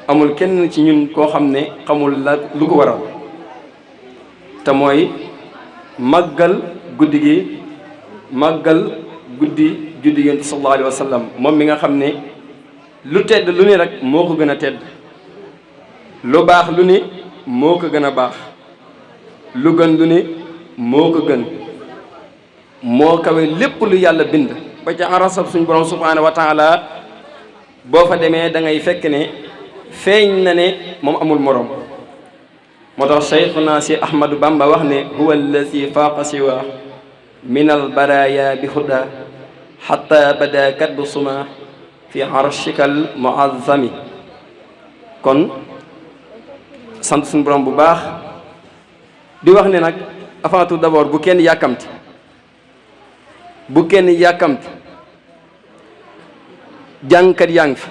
amul kenn ci ñun koo xam ne xamul la lu ko waral te mooy màggal guddi gi màggal guddi juddi yonent sallallahu alayhi wa sallam moom mi nga xam ne lu tedd lu ne rek moo ko gën a tedd lu baax lu ne moo ko gën a baax lu gën lu ne moo ko gën moo kawe lépp lu yàlla bind ba ca arasab suñ borom subhanahu wa taala boo fa demee da ngay fekk ne feeñ na ne moom amul morom moo tax cheikhuna si ahmadou bamba wax ne huwa allazi faaqa siwa min al baraya bi huda xatta bada kadbu suma fi arshikal muazzami kon sant suñu borom bu baax di wax ne nag avant tout d'abord bu kenn yàkkamti jàngkat yaa ngi fi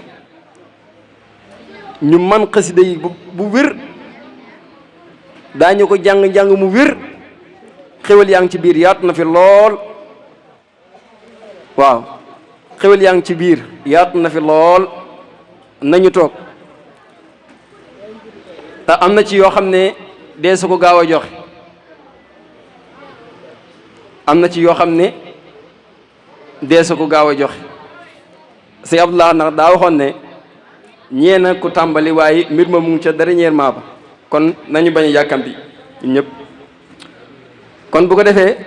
ñu man xasida yi bu wér daañu ko jàng mu wér xéwal yaa ngi ci biir yaatu na fi lool waaw xéwal yaa ngi ci biir yaatu na fi lool nañu toog te am na ci yoo xam ne dee su ko gaaw a joxe am na ci yoo xam ne dee su ko gaaw a joxe sëñ Abdullah nag daa waxoon ne ñeena ku tàmbali waaye mbir ma mu ngi ca dernièrement ba kon nañu bañ a yàkkamti ñëpp kon bu ko defee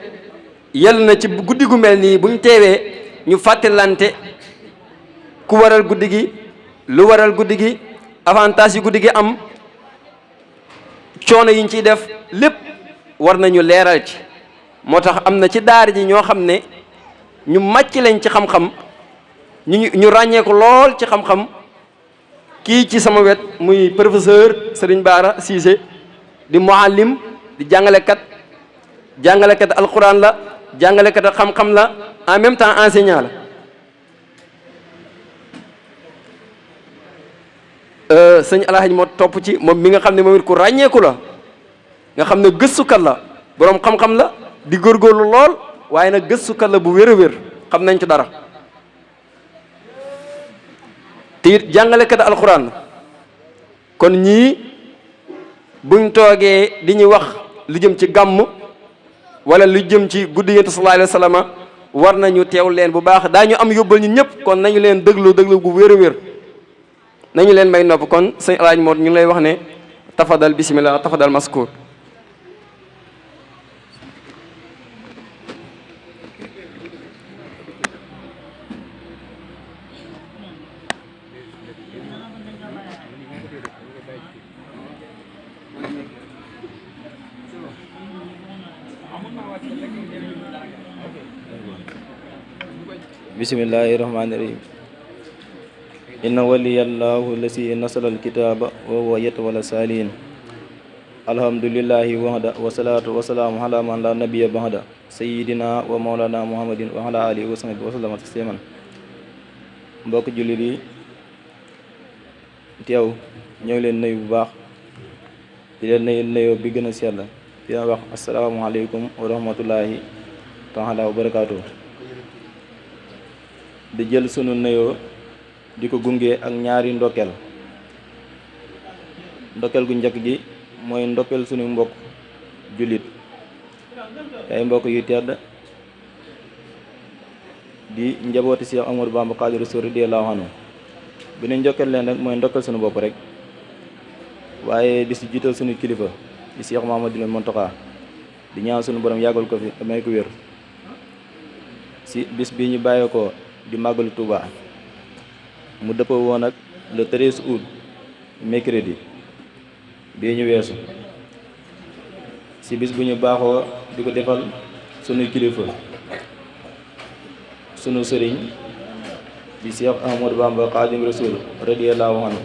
yell na ci guddi gu mel nii buñ teewee ñu fàttalante ku waral guddi gi lu waral guddi gi avantage yi guddi gi am coono yiñ ciy def lépp war nañu leeral ci moo tax am na ci daara ji ñoo xam ne ñu màcc lañ ci xam-xam ñu ràññee ko lool ci xam-xam kii ci sama wet muy professeur Serigne Bara Cissé di muallim di jàngalekat alquran la jàngalekat xam-xam la en même temps enseignant la sëñ Alhaji moo topp ci moom mi nga xam ne moom it ku ràññeeku la nga xam ne gëstukat la boroom xam-xam la di góorgóorlu lool waaye nag gëstukat la bu wér a wér xam nañ ci dara te it jàngalekat alxuraan la kon ñii buñ toogee di ñu wax lu jëm ci gàmm wala lu jëm ci guddi Yonent sallallahu alayhi wa sallam war nañu teew leen bu baax daañu am yóbbal ñun ñëpp kon nañu leen déglu gu wér a wér nañu leen may nopp kon sëñ Alaaji Moot ñu ngi lay wax ne tafadal bismillah tafadal maskur Bismillahirrahmanirrahim. Inna waliyallahu lasi nasala alkitaba wa huwa yatawalla salihin. Alhamdulillahi wahda wa salatu wa salamu ala man la nabiyya ba'da sayyidina wa maulana muhammadin wa ala alihi wa sahbihi wa sallama tasliman. Mbokk jullit yi teew ñëw leen nuyu bu baax di leen nuyu bi gën a sell di leen wax assalaamu aleykum wa rahmatullahi taala wa barakaatuh. di jël sunu nuyoo di ko gunge ak ñaari ndokkeel gu njëkk gi mooy ndokkeel sunu mbokk jullit ay mbokk yu tedd di njabooti Cheikh Amadou Bamba Khadimu Rasuul radiyallahu anhu bi ñu njokkeel leen rek mooy ndokkeel sunu bopp rek waaye di si jiital sunu kilifa di Cheikh Mouhamadoul Mountakha di ñaan sunu borom yàggal ko fi may ko wér si bis bi ñu bàyyee ko di màggalu Touba mu dëppoo woon ak le 13 août mercredi bii ñu weesu si bis bu ñu baaxoo di ko defal sunu kilifa sunu sëriñ di Cheikh Ahmadou Bamba Khadimu Rasuul radiyallahu anhu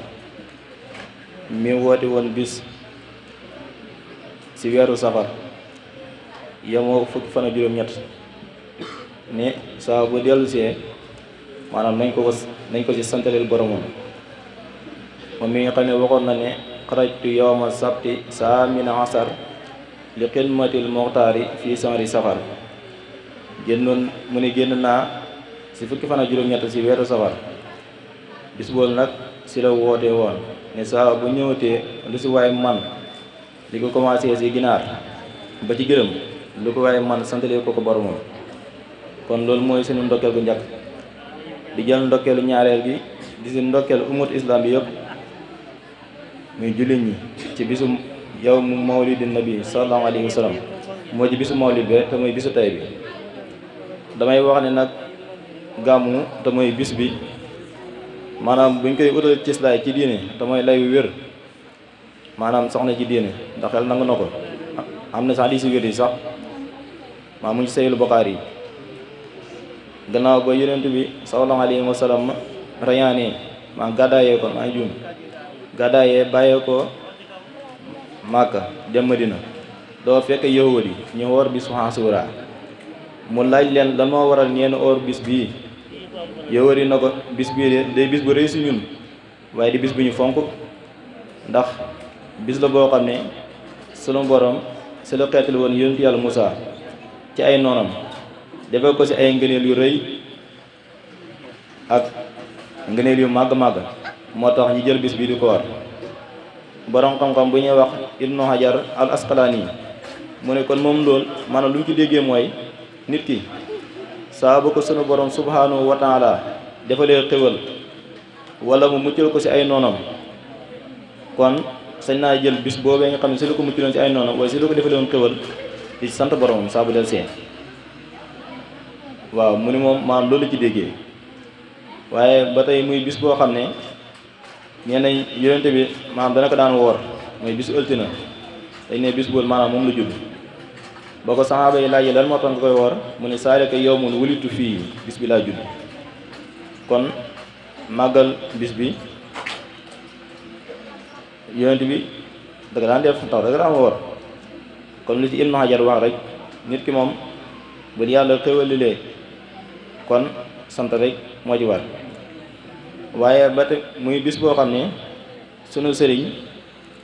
mi woote woon bis si weeru safar yemoo fukki fan ak juróom-ñett ne saa bu dellusee maanaam nañ ko ci santaleel boromam moom mi nga xam ne waxoon na ne xarajtu yawma sabti saamina asar li xidmatil moxtaari fii sanri safar génn naa si fukki fan ak juróom-ñett si weeru safar bis boolu nag si la woote woon ne saa bu ñëwatee lu si waay man li ko commencé si ginaar ba ci gërëm lu ko waay man santalee ko boromam. kon loolu mooy sunu ndokkeel gu njëkk di jël ndokkeelu ñaareel gi di si ndokkeel ummat islam bi yëpp muy jullit ñi ci bisu yawmu mawlidin nabi sallallahu alayhi wa sallam moo ci bisu mawlid bi rek te mooy bisu tay bi. damay wax ne nag gàmmu te mooy bis bi maanaam buñ koy utal cislaay ci diine te mooy lay wér maanaam soxna ci diine ndax xel nangu na ko am na sax di si wér yi sax maa mu ngi Sahih Bukhari yi gannaaw ba yonent bi sallallahu alayhi wa sallam rañaanee maa gàddaayee ko maa juum gàddaayee bàyyee ko Màkka dem Madina doo fekk yahud yi ñu woor bisu Ashura mu laaj leen lan moo waral ñeen oor bis bii yahud yi na ko bis bii de day bis bu rëy si ñun waaye di bis bu ñu fonk ndax bis la boo xam ne sunu borom si la xeetal woon yonent yàlla Musaa ci ay noonam defee ko si ay ngëneel yu rëy ak ngëneel yu màgg-màgg moo tax ñu jël bis bii di ko war. borom xam-xam bu ñuy wax Ibnu Hajar al Asqalaani mu ne kon moom loolu maanaam lu ñu ci déggee mooy nit ki saa bu ko sunu borom subhanahu wa taala defalee xéwal wala mu muccal ko si ay noonam kon sañ naa jël bis boobee nga xam ne si la ko muccaloon si ay noonam wala si la ko defalee woon xéwal di sant boromam saa bu del seen waaw mu ne moom maanaam loolu ci déggee waaye ba tey muy bis boo xam ne ñeneen yonente bi maanaam dana ko daan woor mooy bisu ëltina dañ ne bis boobu maanaam moom la judd boo ko saxaaba yi laajee lan moo tax nga koy woor mu ne saalika yawmun wulitu fii bis bi laa judd kon màggal bis bi yonente bi da nga daan def tax da nga daan woor kon li ci Ibnu Hajar wax rek nit ki moom bu yàlla xéwalilee kon sant rek moo ci war waaye ba te muy bis boo xam ne sunu sëriñ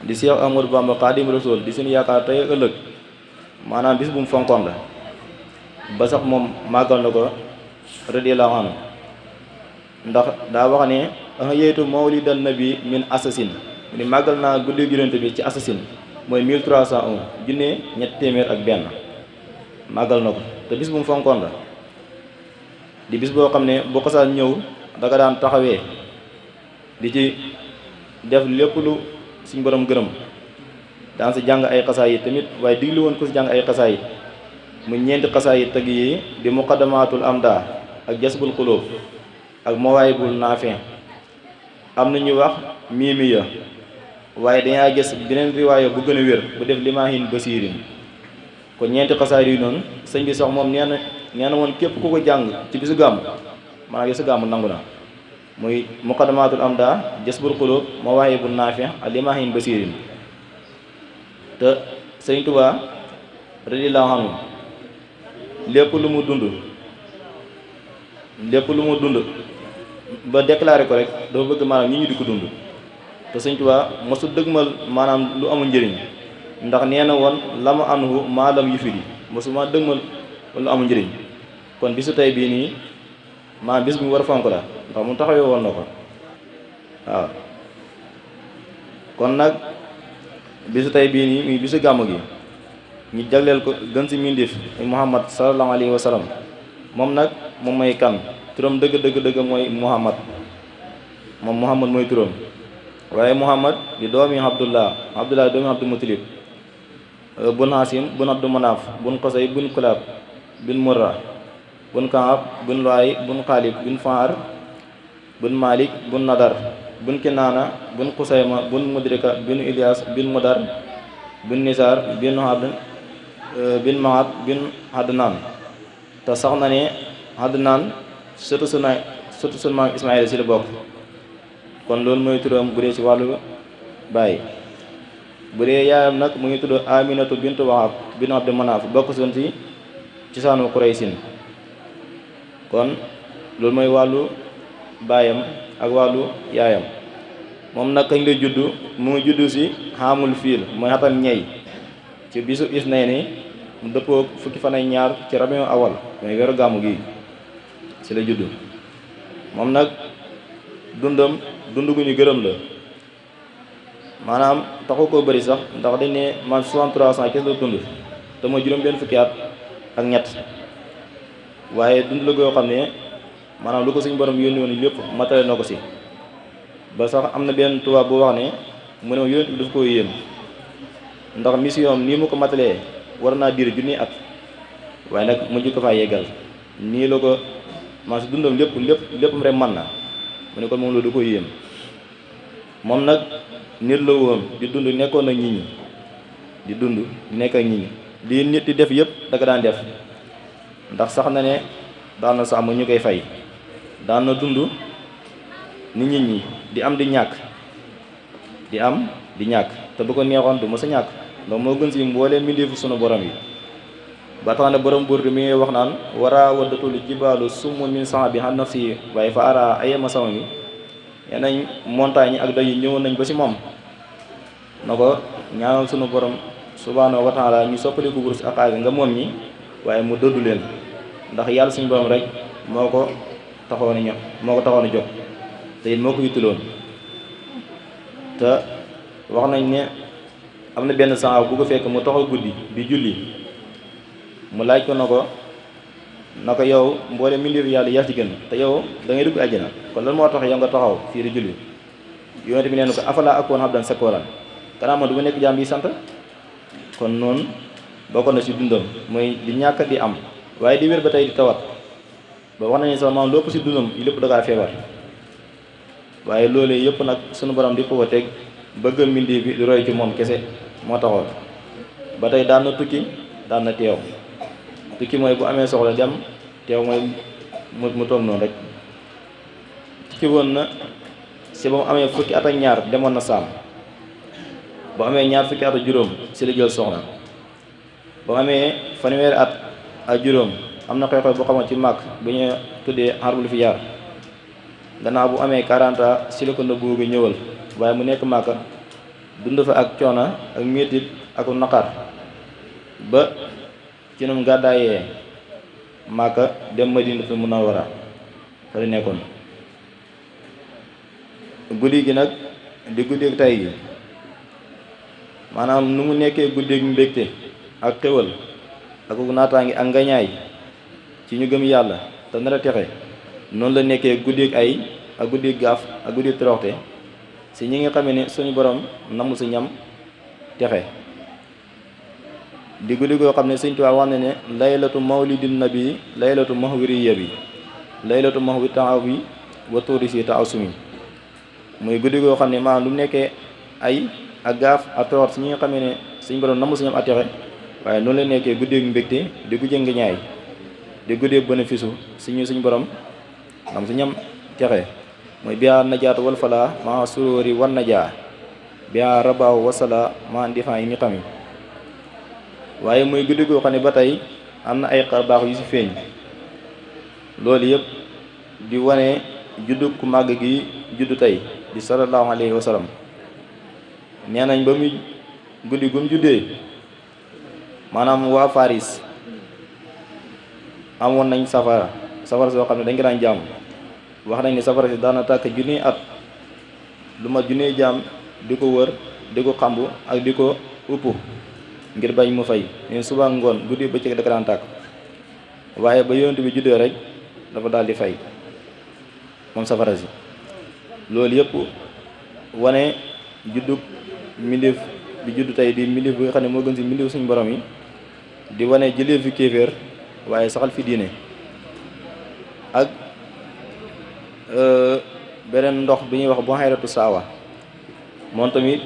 di Cheikh Ahmadou Bamba Xaadimu Rasuul di suñu yaakaar tey ëllëg maanaam bis bu mu fonkoon la ba sax moom màggal na ko radiyallahu anhu ndax daa wax ne ahyaytu mawlidan nabi min assasine ni màggal naa guddi Yonent bi ci assasine mooy 1301 junne ñetti téeméer ak benn màggal na ko te bis bu mu fonkoon la di bis boo xam ne bu xasaan ñëw danga daan taxawee di ci def lépp lu suñ borom gërëm daan si jàng ay xasaayit tamit waaye diglu woon ko si jàng ay xasaayit mu ñeenti xasaayit tëgg yi di muqaddamatul amda ak jasbul xulóob ak mawaayibul naafi am na ñu wax miimiya waaye dañaa gis beneen riwaaya bu gën a wér bu def limaahin basiirin kon ñeenti xasaayit yi noonu sëñ bi sax moom nee na woon képp ku ko jàng ci bisu gàmm maanaam yow sa gàmm nangu na muy muqaddamatul amda jasbul xulóob mawaahibun naafi ak limaahin basiirin te sëñ Tuubaa radiyallaahu anhu lépp lu mu dund ba déclaré ko rek dafa bëgg maanaam ñi ñu di ko dund te sëñ Tuubaa mosu dëgmal maanaam lu amul njëriñ ndax nee na woon la ma anhu maalam yu fi di mosuma dëgmal lu amul njëriñ kon bisu tey bii nii maanaam bis bu mu war a fonk la ndax mu taxawee woon na ko waaw kon nag bisu tey bii nii muy bisu gàmm gi ñu jagleel ko gën si mindif Muhammad sallallahu alayhi wa sallam moom nag moom mooy kan turam dëgg mooy Muhammad moom Muhammad mooy turam waaye Muhammad di doomi Abdullah doomi Abdul Mutalib bun Hasim bun Abdu Manaaf bun Qusay bun Kulaab bun Murra bun Kaab bun Luay bun Xaalib bun Faar bun Malik bun Nadar bun Kinaana bun Xusayma bun Mudrika bun Ilyas bun Mudar bun Nisaar bun Had bin Mahad bin Hadnaan te sax na ne Hadnaan surtout sunu maam Ismaayil si la bokk kon loolu mooy turam bu dee ci wàllu baay bu dee yaayam nag mu ngi tudd Aminatu bintu Wahab bin Abdu Manaaf bokk soon ci cosaanu Quraysin kon loolu mooy wàllu baayam ak wàllu yaayam moom nag kañ la juddu mu ngi juddu si xaamul fiil mooy xatam ñey ci bisu isnayni mu dëppoo fukki fan ak ñaar ci rabiul awal mooy weeru gàmmu gi ci la juddu moom nag dundam dund gu ñu gërëm la maanaam taxu koo bëri sax ndax dañ ne man 63 ans kese la dund te mooy juróom benn fukki at ak ñett waaye dund la goo xam ne maanaam lu ko suñu borom yónni woon lépp matale na ko si ba sax am na benn tubaab bu wax ne mu ne yónent bi daf ko yéen ndax mission nii mu ko matalee war naa diir junni at waaye nag mujj ko faa yeggal nii la ko man si dundam léppam rek man na mu ne kon moom loolu du ko yéem moom nag nit la woon di dund nekkoon ak nit ñi di dund nekk ak nit ñi lii nit di def yëpp da ko daan def ndax sax na ne daan na sàmm ñu koy fay daan na dund ni nit ñi di am di ñàkk di am di ñàkk te bu ko neexoon du mës a ñàkk ndax moo gën si mboolee mbindeefu sunu borom yi ba tax na borom burdu mi ngi wax naan wara waddatul jibaalu summu min sang bi xam nafsi waaye fa ara ayema sama mi nee nañ montagne yi ak doj yi ñëwoon nañ ba si moom na ko ñaanal sunu borom subhaanahu wa taala ñu soppaliku wurus ak xaalis nga moom ñi waaye mu dëddu leen ndax yàlla suñu borom rek moo ko taxoon a jóg te it moo ko yittuloon te wax nañ ne am na benn sang bu ko fekk mu taxaw guddi di julli mu laaj ko na ko yow mboole mbindeef yàlla yaa ci gën te yow da ngay dugg àjjana kon lan moo tax yow nga taxaw fii di julli yonent bi neen ko afala akoon abdan sakoran kanaa man du ma nekk jaam bi sant kon noonu bokkoon na si dundam mooy di ñàkk di am waaye di wér ba tey di tawat ba wax nañu sax maam lépp si dundam yi lépp da ngaa feebar waaye loolu yëpp nag sunu borom di ko teg bëgg mbindeef bi di roy ci moom kese moo taxoon ba tey daan na tukki daan na teew tukki mooy bu amee soxla dem teew mooy mu toog noonu rek tukki woon na si ba mu amee fukki at ak ñaar demoon na saam bu amee ñaar fukki at ak juróom si la jël soxna bu amee fanweeri at ak juróom am na xew-xew bu xamoon ci màkk bu ñu tuddee xarbul fi yaar gannaaw bu amee 40 ans si la ko nëbbu gi ñëwal waaye mu nekk màkk dund fa ak coono ak métit ak naqar ba ci num gàddaayee Màkka dem Madinatul Munawwara fa la nekkoon guddi gi nag di guddeeg tay gi maanaam nu mu nekkee guddeeg mbégte ak xéwal ak naataangi ak ngañaay ci ñu gëm yàlla te nar a texe noonu la nekkee guddeeg ay ak guddeeg gaaf ak guddeeg toroxte si ñi nga xamee ne suñu borom namu si ñam texe di guddi goo xam ne Sëñ Tuubaa wax na ne laylatu mawlidin nabi laylatu mahwiriya bi laylatu mahwi taaw bi wa tuurisi taaw sumi muy guddi goo xam ne maanaam lu nekkee ay ak gaaf ak toroot si ñi nga xamee ne suñu borom namu si ñam texe waaye noonu la nekkee guddeeg mbégte di guddeeg ngañaay di guddeeg bénéfice si ñu suñu borom nam si ñam texe mooy biyaa najaatu wal falaa maa suróori wan najaa biyaa rabaaw wasala maa ndifaa yi mi xami waaye muy guddi goo xam ne ba tey am na ay xar baax yu si feeñ loolu yëpp di wane juddu ku màgg gi juddu tey di sallallahu alayhi wa sallam nee nañ ba muy guddi gum juddee maanaam waa Faris amoon nañ safara soo xam ne dañ ko daan jàmm wax nañ ne safara si daana tàkk junniy at lu ma junniy jaam di ko wër di ko xambu ak di ko upp ngir bañ mu fay neen suba ngoon guddi bëccëg da ko daan tàkk waaye ba yonent bi juddoo rek dafa daal di fay moom safara si loolu yëpp wane juddug mbindeef bi juddu tey di mbindeef bi nga xam ne moo gën si mbindeef suñu borom yi di wane jëlee fi kéeféer waaye saxal fi diine ak beneen ndox bi ñuy wax bu xayratu saawa moom tamit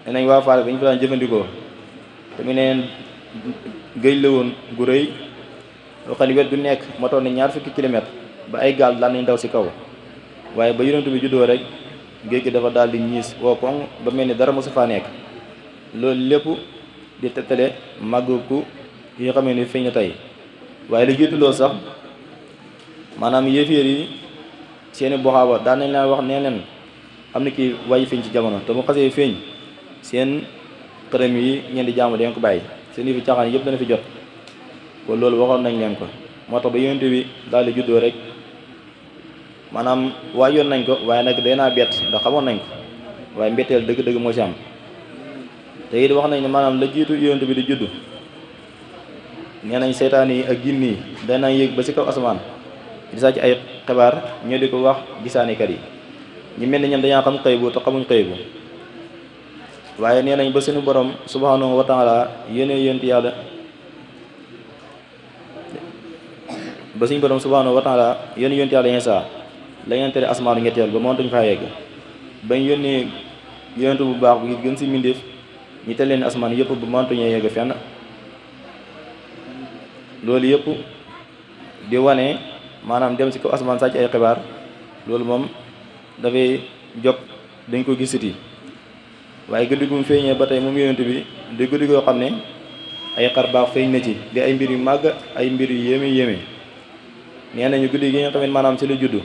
nañ waa Faal dañ fa daan jëfandikoo tamit neen géej la woon gu rëy loo xam ne wet gu nekk motoon na 20 kilomètres ba ay gaal daan nañ daw si kaw waaye ba yonent bi juddoo rek géej gi dafa daal di ñiis woo koŋ ba mel ni dara mosu faa nekk loolu lépp di tettale màggu ki nga xamee ni feeñ na tey waaye lu jiitu loolu sax maanaam yéeféer yi seeni boxaaba daan nañ leen wax nee leen am na kii waaj feeñ ci jamono te mu xasee feeñ seen xërëm yi ngeen di jaamu dangeen ko bàyyi seen yi fi caaxaan yëpp dana fi jot kon loolu waxoon nañ leen ko moo tax ba yonent bi daal di juddoo rek maanaam waajoon nañ ko waaye nag day naa bett ndax xamoon nañ ko waaye mbetteel dëgg-dëgg moo ci am te it wax nañ ne maanaam la jiitu yonent bi di judd nee nañ seytaan yi ak jinne yi danañ yéeg ba ci kaw asamaan di sàcc ay xibaar ñoo di ko wax gisaanikat yi ñu mel ni ñoom dañaa xam xëy bu te xamuñ xëy bu waaye nee nañ ba suñu borom subhanahu wa taala yónnee yonent yàlla ba suñu borom subhanahu wa taala yónnee yonent yàlla Iisaa la ngeen tere asmaanu ñetteel ba mënatuñ faa yegg bañ yónnee yonent bu baax bu gën ci mbindeef ñi tel leen asmaan yëpp ba mënatuñoo yegg fenn loolu yëpp di wane maanaam dem ci kaw asamaan sàcc ay xibaar loolu moom dafay jog dañ ko gisati waaye guddi gu mu feeñee ba tey moom yonent bi di guddi goo xam ne ay xar baax feeñ na ci di ay mbir yu màgg ay mbir yu yéeme nee nañu guddi gi nga xam ne maanaam ci la juddu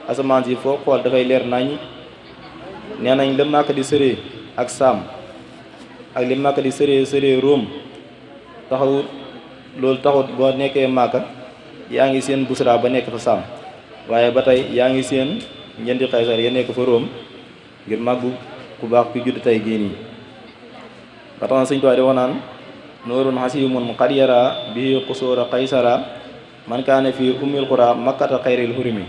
asamaan si foo xool dafay leer naññ nee nañ la Màkka di sëree ak Saam ak li Màkka di sëree Róom taxawut loolu taxut boo nekkee Màkka yaa ngi seen Busra ba nekk fa Saam waaye ba tey yaa ngi seen njëndi Kaysar ya nekk fa Róom ngir màggu ku baax ki judd tey gii nii ba tax na Sëñ Tuubaa di wax naan nuurun hasiimun qad yara bihi qusuura Qaysara man kaana fi ummil qura makkata xayril hurumi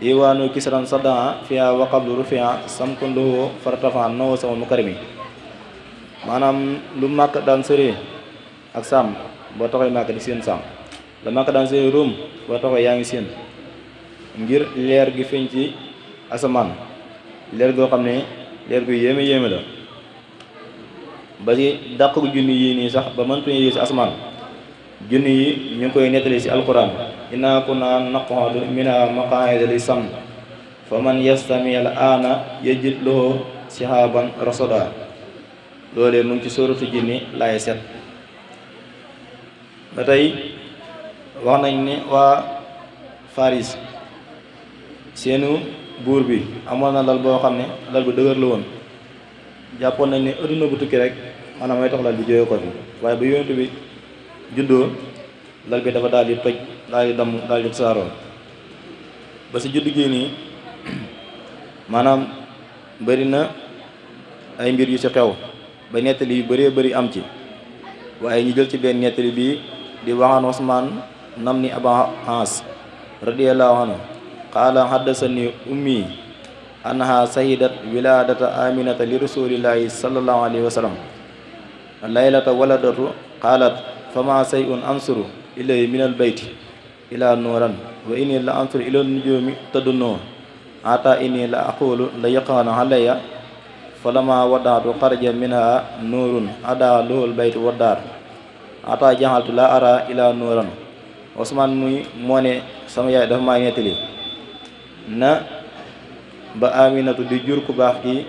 iwaanu kisran sadaa fiha wa qablu rufia samkun lahu fartafa nawo sama mukarimi maanaam lu màkk daan sëree ak Saam boo taxee màkk di seen Saam la màkk daan sëree Róom boo taxee yaa ngi seen ngir leer gi feeñ ci asamaan leer goo xam ne leer gu yéeme la ba ci dàq gu junni yii nii sax ba mëntuñu yéeg ci asamaan junni yi ñu ngi koy nettali ci alquran inna kunna naqudu mina maqaa'ida li sam fa man yastami al aana yajid lahu shihaban rasada loolee mu ngi ci sóoratu jinni laay set ba tey wax nañ ne waa Faris seenu buur bi amoon na lal boo xam ne lal bu dëgër la woon jàppoon nañ ne adduna bu tukki rek maanaam mooy tax lal bi jóge ko fi waaye bu yonent bi juddoo lal bi dafa daal di toj daal di damm daal di saaroo ba si judd gi nii maanaam bëri na ay mbir yu ci xew ba nettali yu bëree bëri am ci waaye ñu jël ci benn nettali bii di waxaan Usmaan nam ni Aba As radiyallahu anhu qaala haddasani ummi annaha sahidat wiladata aminata li rasulillahi sallallahu alayhi wa sallam laylata waladatu qaalat fama sayun ansuru ilay min albayti ila nuuran wa inni la ansuru ila nujumi tadunno ata inni la aqulu la yaqana alayya falama wadatu xaraja minha nuurun ada lohul baytu waddaar ata jaxaltu la ara ila nuuran Usmaan muy moo ne sama yaay dafa maa nettali na ba Aminatu di jur ku baax kii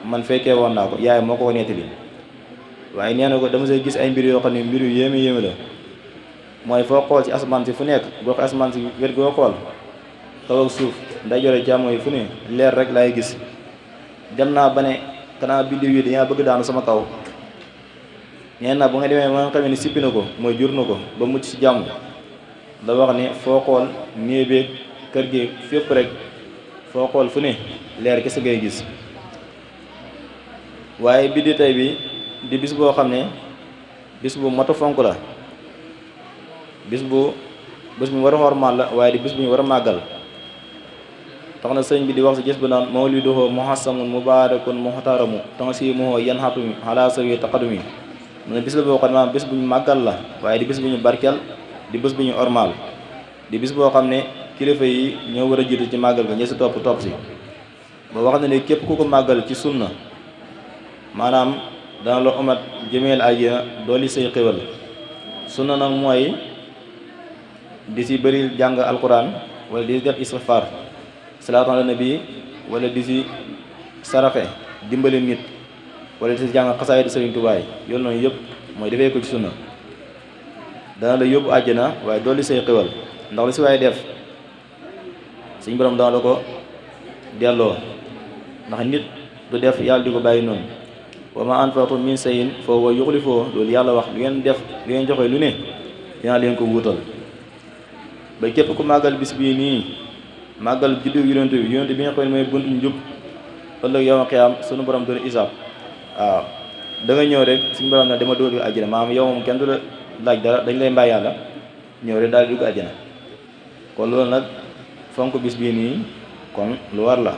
man fekkee woon naa ko yaay moo ko nettali waaye nee na ko dama see gis ay mbir yoo xam ne mbir yu yéeme la mooy foo xool ci asamaan si fu nekk boo ko asamaan si wet goo xool kaw ak suuf ndeyjoor jàmm yi fu ne leer rek laay gis dem naa ba ne kanaa biddiw yi dañaa bëgg daanu sama kaw nee na bu nga demee ma nga xamee ne sippi na ko mooy jur na ko ba mucc ci jàmm da wax ne foo xool néebeeg kër gi fépp rek foo xool fu ne leer kese ngay gis waaye biddi tey bi di bis boo xam ne bis bu matu fonk la bis bu war a xormaal la waaye di bis bu ñu war a màggal tax na sëñ bi di wax si gis bu naan mawliduhu muhassamun mubarakun muhtaramu tansimuhu yanhatumi ala sawi taqadumi mu ne bis la boo xam ne maanaam bis bu ñu màggal la waaye di bis bu ñu barkeel di bis bu ñu ormaal di bis boo xam ne kilifa yi ñoo war a jiitu ci màggal ga ñi si topp si ba wax na ne képp ku ko màggal ci sunna maanaam dana la omat jëmeel àjjana dooli say xéwal sunna nag mooy di si bëri jàng alquran wala di def istighfar salaatu ala nabi wala di si saraxe dimbali nit wala di si jàng xasaayid Sëriñ Tuubaa yoolu noonu yëpp mooy defee ko ci sunna dana la yóbbu àjjana waaye dooli say xéwal ndax li si waaye def suñ borom dana la ko delloo ndax nit du def yàlla di ko bàyyi noonu wa ma anfaqtum min shay'in fa huwa yukhlifuhu loolu yàlla wax lu ngeen def lu ngeen joxe lu ne dinaa leen ko wuutal ba képp ku màggal bis bii nii màggal juddu yonent bi nga xam ne mooy buntu njub ëllëg yow xiyaam sunu borom doon isaab waaw da nga ñëw rek suñu borom na dama dugg àjjana maanaam yow moom kenn du la laaj dara dañ lay mbàyyi yàlla ñëw rek daal di dugg àjjana kon loolu nag fonk bis bii nii kon lu war la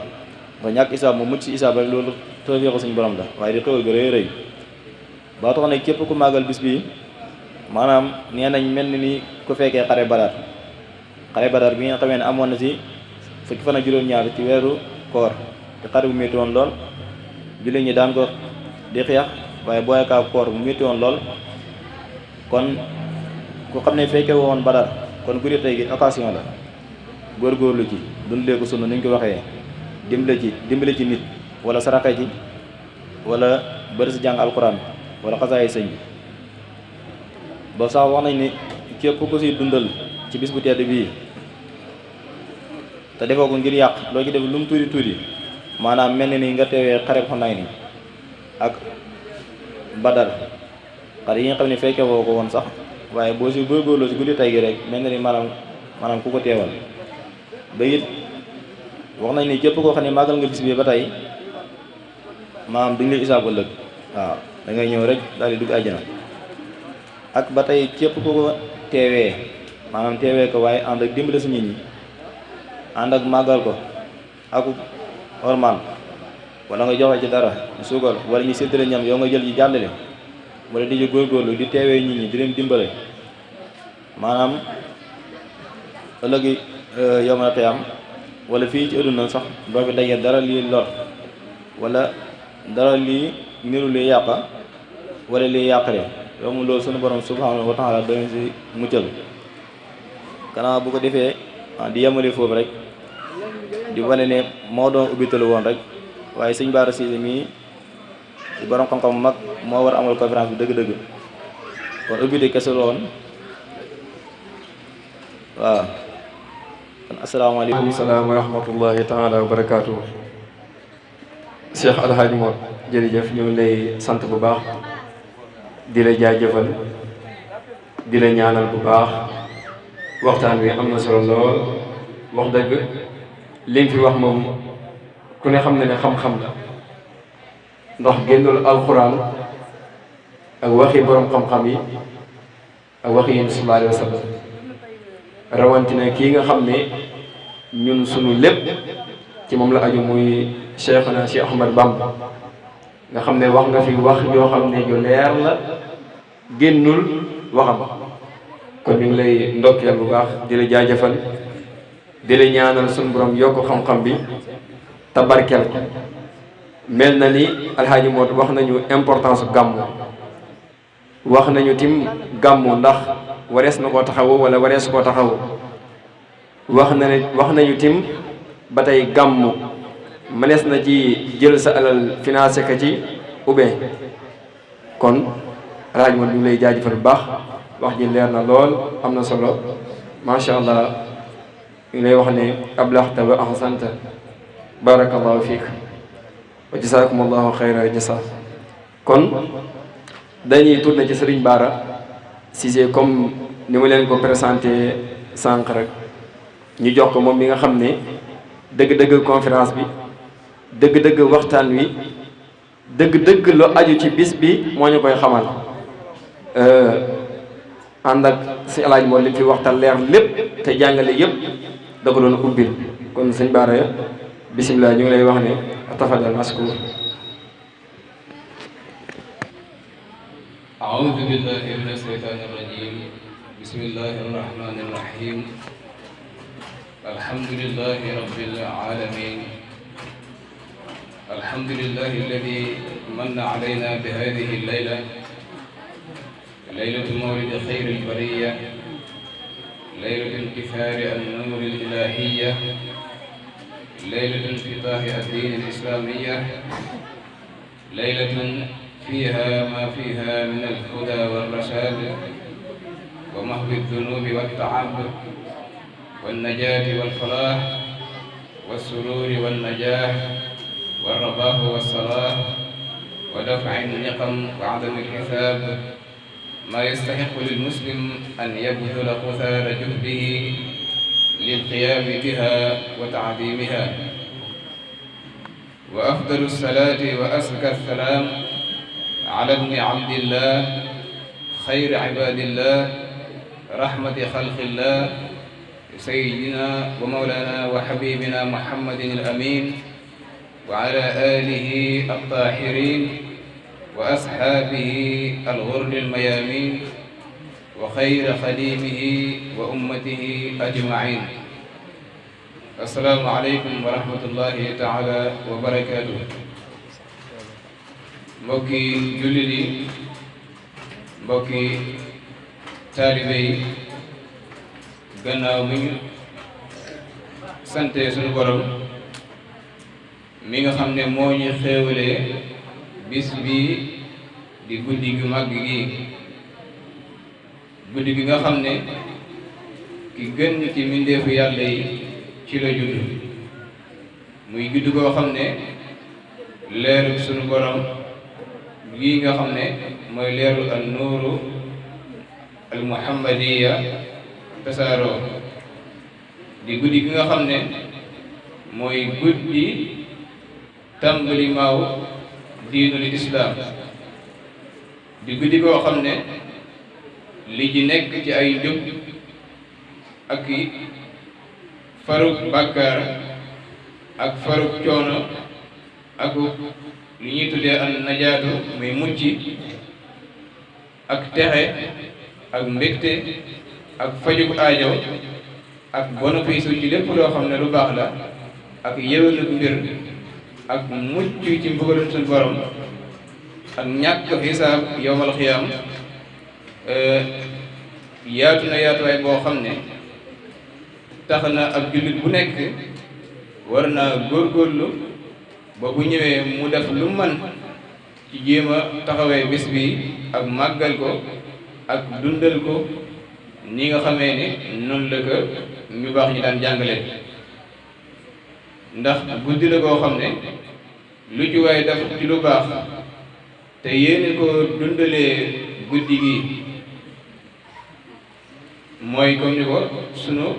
nga ñàkk isaab moom mucc ci isaab rek loolu tawfeexu suñu borom la waaye di xewal gu rëy rëy ba tax ne képp ku màggal bis bii maanaam nee nañ mel ni ku fekkee xare badar bi nga xamee ne amoon na si fukki fan ak juróom-ñaar ci weeru koor te xare bu métti woon lool jullit ñi daan ko di xeex waaye booy kaa koor bu métti woon lool kon ku xam ne fekkee woon badar kon guddi tey gi occasion la góorgóorlu ci dundee ko sunu ni ñu ko waxee dimbale ci nit wala saraxe ci wala bëri si jàng alquran wala xasaay sëñ bi ba sax wax nañ ni képp ku si dundal ci bis bu tedd bii te defoo ko ngir yàq loo ci def lu mu tuuti tuuti maanaam mel ni nga teewee xare Xunayn ni ak badar xare yi nga xam ne fekke woo ko woon sax waaye boo si góorgóorloo si guddi tey gi rek mel na ni maanaam ku ko teewal ba it wax nañ ni képp koo xam ne màggal nga bis bi ba tey maanaam duñ la isaab ëllëg waaw da ngay ñëw rek daal di dugg àjjana ak ba tey képp ku ko teewee maanaam teewee ko waaye ànd ak dimbale si nit ñi ànd ak màggal ko ak orman wala nga joxe ci dara suukar wala ñu séddale ñam yow nga jël ji jàllale wala di góorgóorlu di teewee nit ñi di leen dimbale maanaam ëllëgi yow ma xiyam wala fii ci àdduna sax doo fi dajee dara lii lor wala dara lii niru li yàqa wala lii yàqare yow mu loolu sunu borom subhanahu wa taala doon si muccal kanaa bu ko defee di yemale foofu rek di wane ne moo doon ubbitalu woon rek waaye sëñ Bara Cissé mii di borom xam-xam mag moo war a amal conférence bi dëgg-dëgg kon ubbite kese la woon waaw kon asalaamaaleykum salaam wa rahmatullahi taala wa barakaatu. Cheikh Alhaji Mor jërëjëf ñu ngi lay sant bu baax di la jaajëfal di la ñaanal bu baax waxtaan wi am na solo lool wax dëgg li nga fi wax moom ku ne xam na ne xam-xam la ndax génnul alxuraan ak waxi borom xam-xam yi ak waxi yéen sallallahu alayhi wa sallam rawantina kii nga xam ne ñun sunu lépp ci moom la aju muy Cheikhuna Cheikh Ahmad Bamba nga xam ne wax nga fi wax yoo xam ne ju leer la génnul waxam kon ñu ngi lay ndokkeel bu baax di la jaajëfal di la ñaanal sunu borom yokk xam-xam bi te barkeel ko mel na ni Alhaaji Mor wax nañu importance gàmmu wax nañu tim gàmmu ndax warees na koo taxawu wala warees koo taxawu wax nañu tim ba tey gàmmu mënees na ci jël sa alal financé ka ci oubien kon Alhaaji Mor ñu ngi lay jaajëfal bu baax wax ji leer na lool am na solo macha allah ñu ngi lay wax ne ablaxta wa ahsanta barakallahu fiik wa jasaakumullahu xayra jasa kon dañuy tourné ci Serigne Bara Cissé comme ni mu leen ko présenté sànq rek ñu jox ko moom mi nga xam ne dëgg-dëgg conférence bi dëgg-dëgg waxtaan wi dëgg-dëgg lu aju ci bis bi moo ñu koy xamal ànd ak si Alaaji Mor li fi waxtaan leer lépp te jàngale yëpp da ko doon ubbil kon sëñ Bara bisimilah ñu ngi lay wax ne tafadal maskuur. أعوذ بالله من الشيطان الرجيم بسم الله الرحمن الرحيم الحمد لله رب العالمين الحمد لله الذي من علينا بهذه الليلة ليلة مولد خير البرية ليلة انكسار النور الإلهية ليلة انفتاح الدين الإسلامية ليلة فيها ما فيها من الهدى والرشاد ومحو الذنوب والتعب والنجاة والفلاح والسرور والنجاح والرباح والصلاح ودفع النقم وعدم الحساب ما يستحق للمسلم أن يبذل قثار جهده للقيام بها وتعظيمها. وأفضل الصلاة وأزكى السلام على ابن عبد الله خير عباد الله رحمة خلق الله سيدنا ومولانا وحبيبنا محمد الأمين وعلى آله الطاهرين وأصحابه الغر الميامين وخير خديمه وأمته أجمعين. السلام عليكم ورحمة الله تعالى وبركاته. mbokki jullit yi, mbokki taalibe yi, gannaaw mi ñu sante suñu borom mi nga xam ne moo ñu xéewalee bis bi di guddi gu màgg gi, guddi gi nga xam ne ki gën ci mbindeefu yàlla yi ci la judd, muy judd koo xam ne leeru suñu borom lii nga xam ne mooy leeru al nuuru al muhammadiya tasaaroo, di guddi gi nga xam ne mooy guddi tàmbali maaw diinul islaam, di guddi koo xam ne li ji nekk ci ay njub ak faruk bàkkaar ak faruk coono ak li ñuy tuddee an najaatu muy mucc ak texe ak mbégte ak fajuk aajo ak bonofiisu ci lépp loo xam ne lu baax la ak yéwénuk mbir ak mucc ci mbugalum suñu borom ak ñàkk xisaab yowmal xiyaam. yaatu na yaatuwaay boo xam ne tax na ab jullit bu nekk war naa góorgóorlu ba bu ñëwee mu def lu man ci jéem a taxawee bis bi ak màggal ko ak dundal ko ni nga xamee ne noonu la ko ñu baax ñi daan jàngale, ndax guddi la koo xam ne lu ci waay def ci lu baax te yéene ko dundalee guddi gi mooy comme ni ko sunu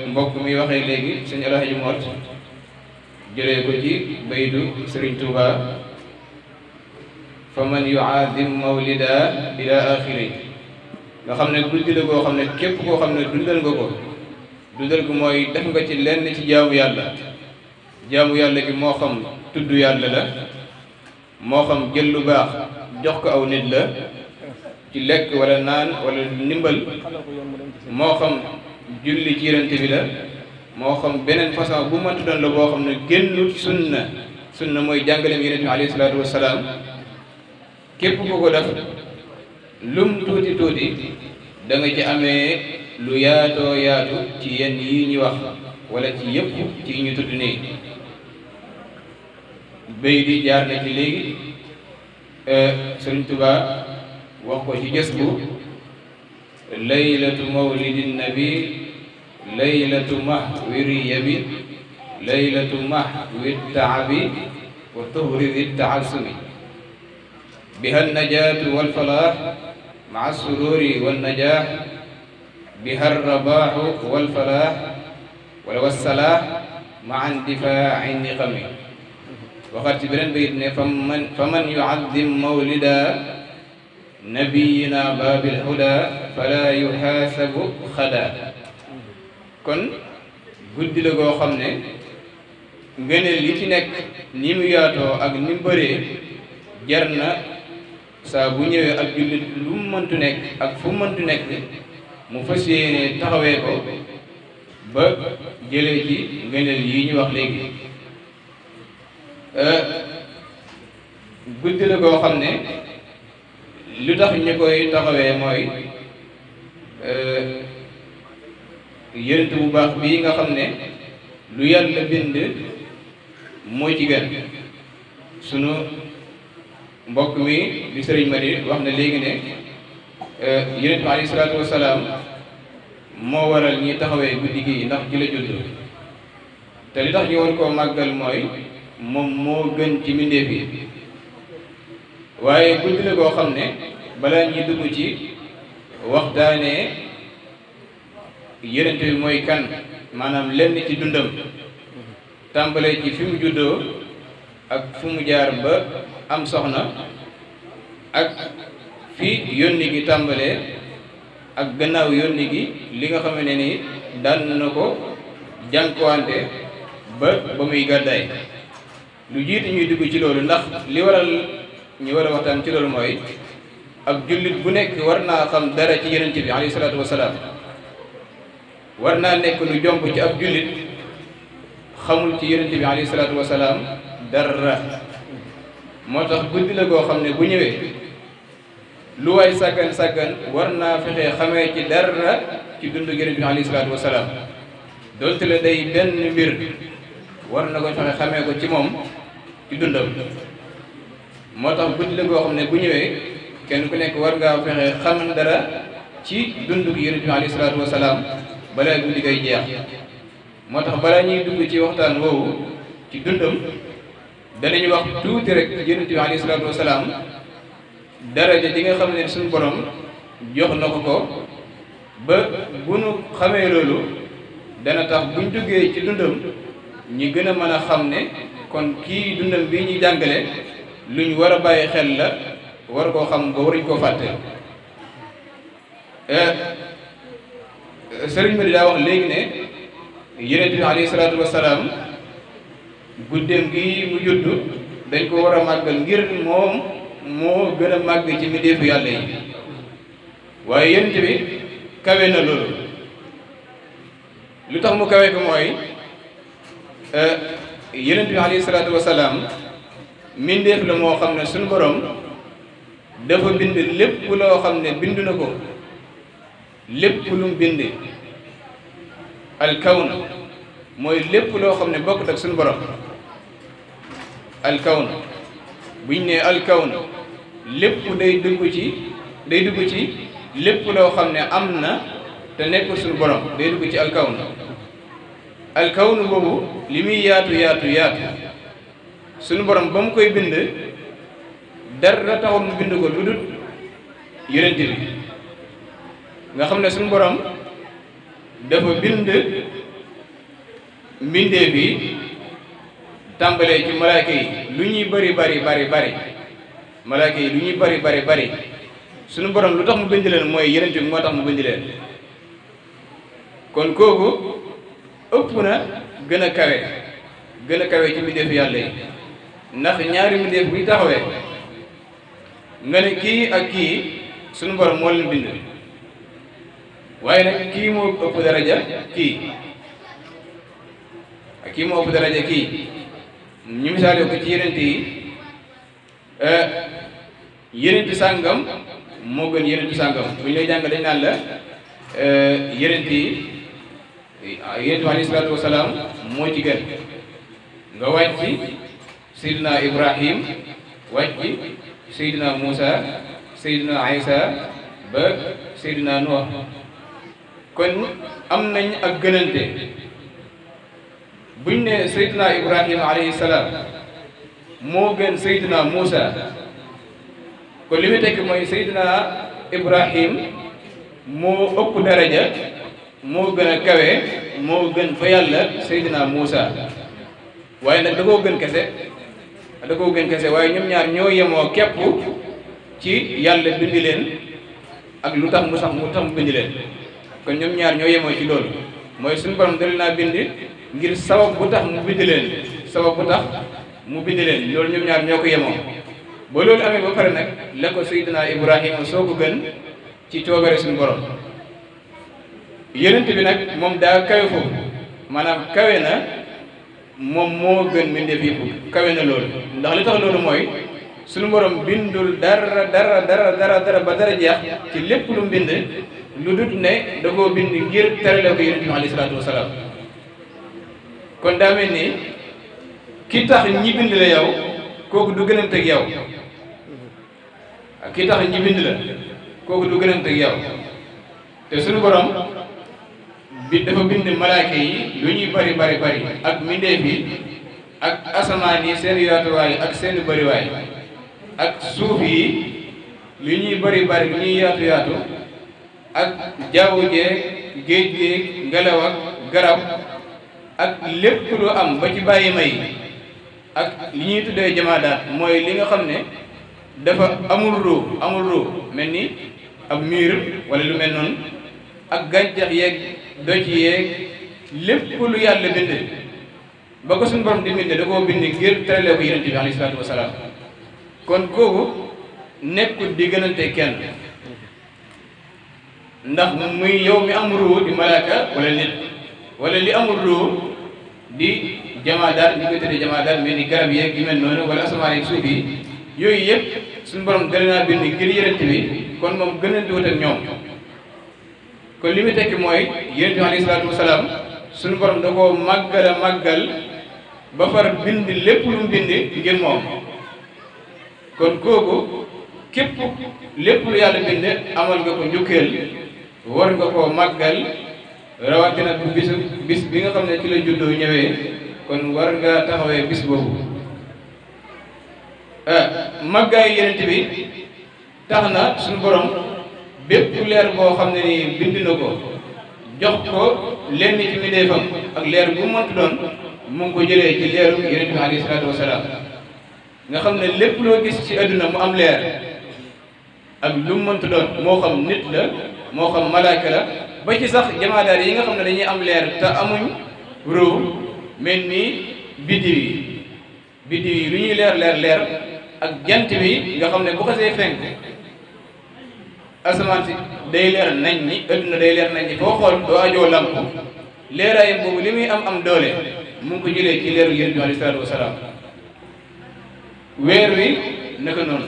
mbokk mi waxee léegi sëñ Alhaji Mot jëlee ko ci baydu Sëriñ Tuuba fa man yuaadim mawlida ila axiri, nga xam ne guddi la koo xam ne képp koo xam ne dundal nga ko, dundal ko mooy def nga ci lenn ci jaamu yàlla gi moo xam tudd yàlla la, moo xam jël lu baax jox ko aw nit la ci lekk wala naan wala ndimbal, moo xam julli ci yonent bi la, moo xam beneen façon bu mënti doon la boo xam ne génnul sunna mooy jàngaleem yonent bi alayhi salaatu wassalaam, képp ku ko def lum tuuti tuuti da nga ci amee lu yaatoo yaatu ci yenn yi ñu wax wala ci yëpp ci ñu tudd nii. béy di jaar na ci léegi Sëriñ Tuubaa wax ko ci gës bu laylatu mawlidin nabi laylatu mahwiri yabi laylatu mahwi taabi wa tuhri di taasumi biha najaatu walfalaax maa sururi wannajaax biha rabaaxu walfalaax wala wassalaax maa indifaaci niqami. waxaat ci beneen bayit ne fa man yuaddim mawlida nabiyina baabil huda fala yuhaasabu xada. kon guddi la goo xam ne ngëneel li ci nekk ni mu yaatoo ak ni mu bëree jar na saa bu ñëwee ak jullit lu mu mëntu nekk ak fu mu mëntu nekk mu fas yéene taxawee ko ba jëlee ci ngëneel yi ñu wax léegi. guddi la goo xam ne lu tax ñu koy taxawee mooy yonent bu baax bii nga xam ne lu yàlla bind mooy ci gën. sunu mbokk mi di sëriñ Madi wax na léegi ne yonent bi alayhi salaatu wasalaam moo waral ñi taxawee guddi gi ndax ci la judd, te li tax ñu war koo màggal mooy moom moo gën ci mbindeef yi. waaye guddi la koo xam ne balaa ñuy dugg ci waxtaanee yonent bi mooy kan maanaam lenn ci dundam tàmbalee ci fi mu juddoo ak fu mu jaar ba am soxna ak fi yónni gi tàmbalee ak gannaaw yónni gi li nga xam ne ni daan na ko jànkuwante ba muy gàddaay. lu jiitu ñuy dugg ci loolu ndax li waral ñu war a waxtaan ci loolu mooy ab jullit bu nekk war naa xam dara ci yonent bi alayhi salaatu wasalaam war naa nekk lu jomb ci ab jullit xamul ci yonent bi alayhi salaatu wasalaam dara. moo tax guddi la goo xam ne bu ñëwee lu waay sàggan sàggan war naa fexe xamee ci dara ci dundu yonent bi alayhi salaatu wasalaam donte la day benn mbir war na ko fexe xamee ko ci moom ci dundam. moo tax guddi la goo xam ne bu ñëwee kenn ku nekk war ngaa fexe xam dara ci dundu yonent bi alayhi salaatu wasalaam balaa guddi koy jeex. moo tax balaa ñuy dugg ci waxtaan woowu ci dundam danañu wax tuuti rek yonent bi alayhi salaatu wasalaam daraja ji nga xam ne suñu borom jox na ko ba bu nu xamee loolu dana tax buñ duggee ci dundam ñi gën a mën a xam ne kon kii dundam bii ñuy jàngale luñ war a bàyyi xel la war koo xam ba waruñ koo fàtte. sëriñ bi daa wax léegi ne yonent bi alayhi salaatu wasalaam guddeem gi mu judd dañ ko war a màggal ngir moom moo gën a màgg ci mbindeefu yàlla yi waaye yonent bi kawe na loolu. lu tax mu kawe ko mooy yonent bi alayhi salaatu wasalaam mbindeef la moo xam ne suñu borom dafa bind lépp loo xam ne bind na ko lépp lu mu bind alkawn mooy lépp loo xam ne bokkut ak suñu borom. alkawn buñ ne alkawn lépp day dugg ci lépp loo xam ne am na te nekkul suñu borom day dugg ci alkawn. alkawn boobu li muy yaatu suñu borom ba mu koy bind dara taxul mu bind ko lu dul yonent bi nga xam ne suñu borom dafa bind mbindee bi tàmbalee ci malaaka yi lu ñuy bari malaaka yi lu ñuy bari suñu borom lu tax mu bind leen mooy yonent bi moo tax mu bind leen. kon kooku ëpp na gën a kawe ci mbindeefu yàlla yi ndax ñaari mbindeef buy taxawee nga ne kii ak kii suñu borom moo leen bind waaye nag kii moo ëpp daraja kii ñu misaale ko ci yenent sàngam moo gën yenent sàngam bu ñu lay jàng dañ naan la yenent bi alayhi salaatu wasalaam moo ci gën nga wàcc Seydina Ibrahim wàcc Seydina Moussa Seydina Isa ba Seydina Nuh kon am nañ ak gënante. buñ ne Seydina Ibrahima alayhi salaam moo gën Seydina Moussa kon li muy tekk mooy Seydina Ibrahim moo ëpp daraja moo gën a kawe moo gën fa yàlla Seydina Moussa waaye nag da koo gën kese waaye ñoom ñaar ñoo yemoo képp ci yàlla bind leen ak lu tax mu bind leen kon ñoom ñaar ñoo yemoo ci loolu mooy suñu borom dal naa bind ngir sabab bu tax mu bind leen loolu ñoom ñaar ñoo ko yemoo ba loolu amee ba pare nag la ko Seydina Ibrahima soo ko gën ci coobare suñu borom. yonent bi nag moom daa kawe foofu maanaam kawe na moom moo gën mbindeef yëpp kawe na loolu ndax li tax loolu mooy suñu borom bindul dara ba dara jeex ci lépp lu mbind lu dut ne da koo bind ngir terale ko yonent bi alayhi salaatu wasalaam. kon daa mel ni ki tax ñi bind la yow kooku du gënante ak yow ki tax ñi bind la kooku du gënante ak yow te suñu borom bi dafa bind malaaka yi lu ñuy bari ak mbindeef yi ak asamaan yi seen yaatuwaay ak seen bariwaay ak suuf yi lu ñuy bari lu ñuy yaatu ak jaww jeeg géej géej ngelaw ak garab ak lépp lu am ba ci bàyyi may ak li ñuy tuddee jamaadaat mooy li nga xam ne dafa amul ruu mel ni ab mur wala lu mel noonu ak gàncax yeeg doj yeeg lépp lu yàlla bind ba ko suñu borom di bind da koo bind ngir terale ko yonent bi alayhi salaatu wasalaam kon kooku nekkul di gënante kenn ndax muy yow mi am ruu di malaaka wala nit wala li amul ruu di jamaadaat ñu koy tuddee jamaadaat mel ni garab yeeg yu mel noonu wala asamaan yeeg suuf yi yooyu yëpp suñu borom dale naa bind ngir yonent bi kon moom gënante wut ak ñoom kon li mu tekki mooy yonent bi alayhi salaatu wasalaam suñu borom da koo màggal a màggal ba far bind lépp lu mu bind ngir moom kon kooku képp lépp lu yàlla bind amal nga ko njukkeel war nga koo màggal rawatina bu bis bi nga xam ne ci la juddoo ñëwee kon war nga taxawee bis boobu màggaayu yonent bi tax na suñu borom bépp leer boo xam ne ni bind na ko jox ko lenn ci mbindeefam ak leer bu mu mënti doon mu ngi ko jëlee ci leeru yonent bi alayhi salaatu wasalaam nga xam ne lépp loo gis ci àdduna mu am leer ak lu mu mënti doon moo xam nit la moo xam malaaka la ba ci sax jamaadaar yi nga xam ne dañuy am leer te amuñ ruu mel ni biddiw yi lu ñuy leer ak jant bi nga xam ne bu xasee fenk asamaan si day leer nañ ni adduna day leer nañ ni foo xool doo ajoo lamp leeraayam boobu li muy am doole mu ngi ko jëlee ci leeru yonent bi alayhi salaatu wasalaam weer wi naka noonu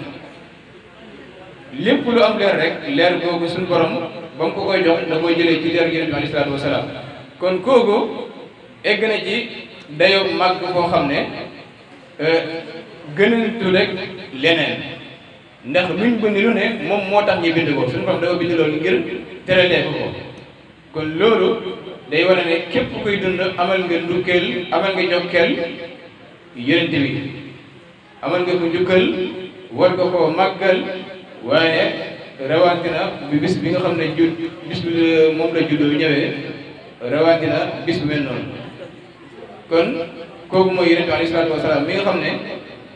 lépp lu am leer rek leer googu suñu borom ba mu ko koy jox da koy jëlee ci leeru yonent bi alayhi salaatu wasalaam kon kooku egg na ci dayoo màgg koo xam ne gënantu rek leneen ndax luñ bind lu ne moom moo tax ñu bind ko suñu borom dafa bind loolu ngir teralee ko kon loolu day wane ne képp kuy dund amal nga njukkeel amal nga jokkeel yonent bi amal nga ko njukkal war nga koo màggal waaye rawatina bi bis bi nga xam ne bis bi moom la juddoo ñëwee rawatina bis bu mel noonu kon kooku mooy yonent bi alayhi salaatu wasalaam mi nga xam ne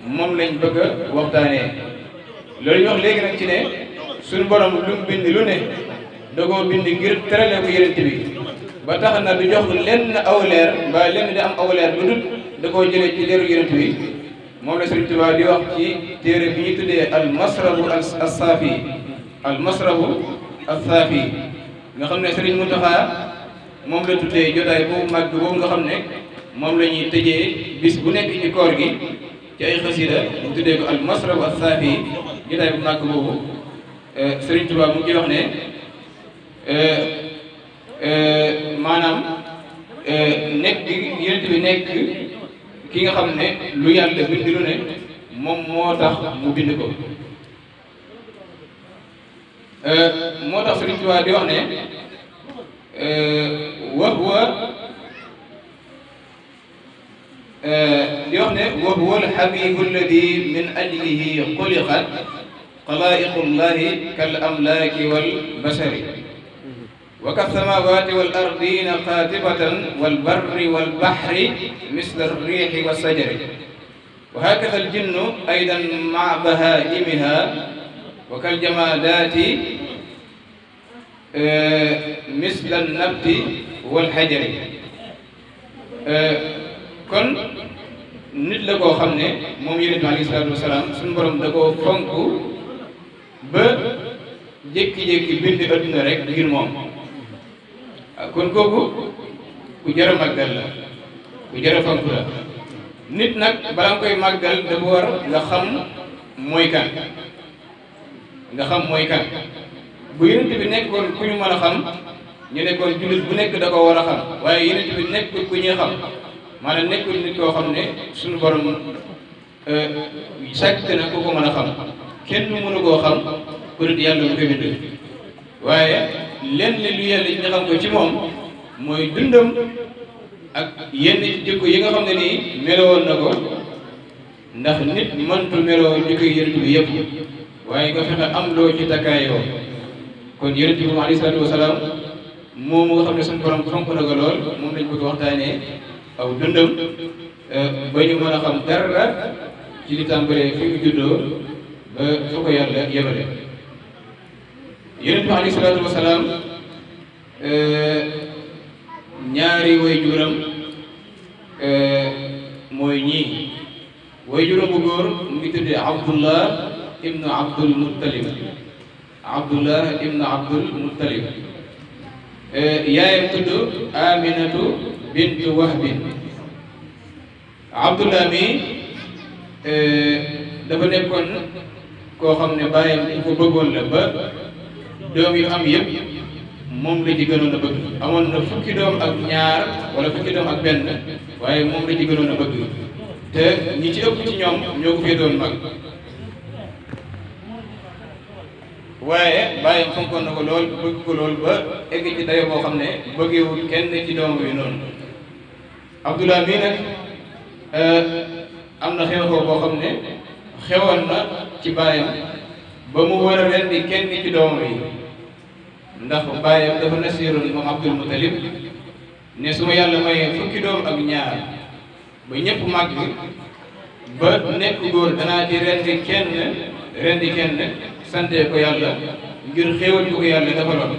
moom lañ bëgg a waxtaanee loolu ñu wax léegi nag ci ne suñu borom lu mu bind lu ne da koo bind ngir terale ko yonent bi ba tax na du jox lenn aw leer mbaa lenn di am aw leer lu dul da koo jëlee ci leeru yonent bi moom la Sëriñ Tuubaa di wax ci téere bi ñu tuddee al masrabu as-saafi al masrabu as-saafi nga xam ne Sëriñ Muntaxa moom la tuddee jotaay boobu màgg boobu nga xam ne moom la ñuy tëjee bis bu nekk ci koor gi ci ay xasida ñu tuddee ko al masrabu as-saafi jotaay bu màgg boobu Sëriñ Tuubaa mu ngi wax ne maanaam nekk yonent bi nekk ki nga xam ne lu yàlla bind lu ne moom moo tax mu bind ko moo tax Sëriñ Tuubaa di wax ne wa huwa al-habibu alladi min ajlihi xuliqat xalaa'iqullahi kal amlaaki wal bashari wa kas-samaawaati wal ardiina qaatibatan wal barri wal bahri misla ar-riixi was sajari wa haakazaa al-jinnu aydan ma'a bahaa'imihaa wa kal jamaadaati misla an-nabti wal hajari kon nit la koo xam ne moom Yonent bi alayhi salaatu wa salaam suñu borom da koo fonk ba jékki-jékki bind adduna rek ngir moom kon kooku ku jar a màggal la ku jar a fonk la nit nag balaa nga koy màggal dafa war nga xam mooy kan bu Yonent bi nekkoon ku ñu mën a xam ñu nekkoon jullit bu nekk da ko war a xam waaye Yonent bi nekkul ku ñuy xam maanaam nekkul nit koo xam ne suñu borom sàkk na ku ko mën a xam kenn mënu koo xam ku dul yàlla mu koy bind waaye lenn lu yàlla ñu xam ko ci moom mooy dundam ak yenn jikko yi nga xam ne nii melowoon na ko ndax nit mëntu meloo jikko Yonent bi yëpp waaye nga fexe am loo ci takkaayoo kon Yonent bi alayhi salaatu wasalaam moomu nga xam ne suñu borom fonk na ko lool moom lañ bëgg waxtaanee aw dundam ba ñu mën a xam dara ci li tàmbalee fi mu juddoo ba fa ko yàlla yebale. Yonent bi alayhi salaatu wa salaam ñaari way juram mooy ñii way juram bu góor mu ngi tuddee Abdullah ibnu Abdul Muttalib. Abdullah ibnu Abdul Muttalib yaayam tudd Aminatu bintu Wahbin. Abdullah mi dafa nekkoon koo xam ne baayam dañ ko bëggoon la ba doom yu am yëpp moom la ci gënoon a bëgg. amoon na fukki doom ak ñaar wala fukki doom ak benn waaye moom la ci gënoon a bëgg te ñi ci ëpp ci ñoom ñoo ko fee doon mag. waaye bàyyam fonkoon na ko lool bëgg ko lool ba egg ci dayo boo xam ne bëggewul kenn ci doom yi noonu. Abdullah mii nag am na xew-xew boo xam ne xewoon na ci bàyyam ba mu war a rendi kenn ci doom yi ndax bàyyam dafa nasiroon moom Abdul Muttalib ne su ma yàlla mayee fukki doom ak ñaar ba ñëpp màgg ba nekk góor danaa ci rendi kenn sante ko yàlla ngir xéewal ko yàlla defaloon.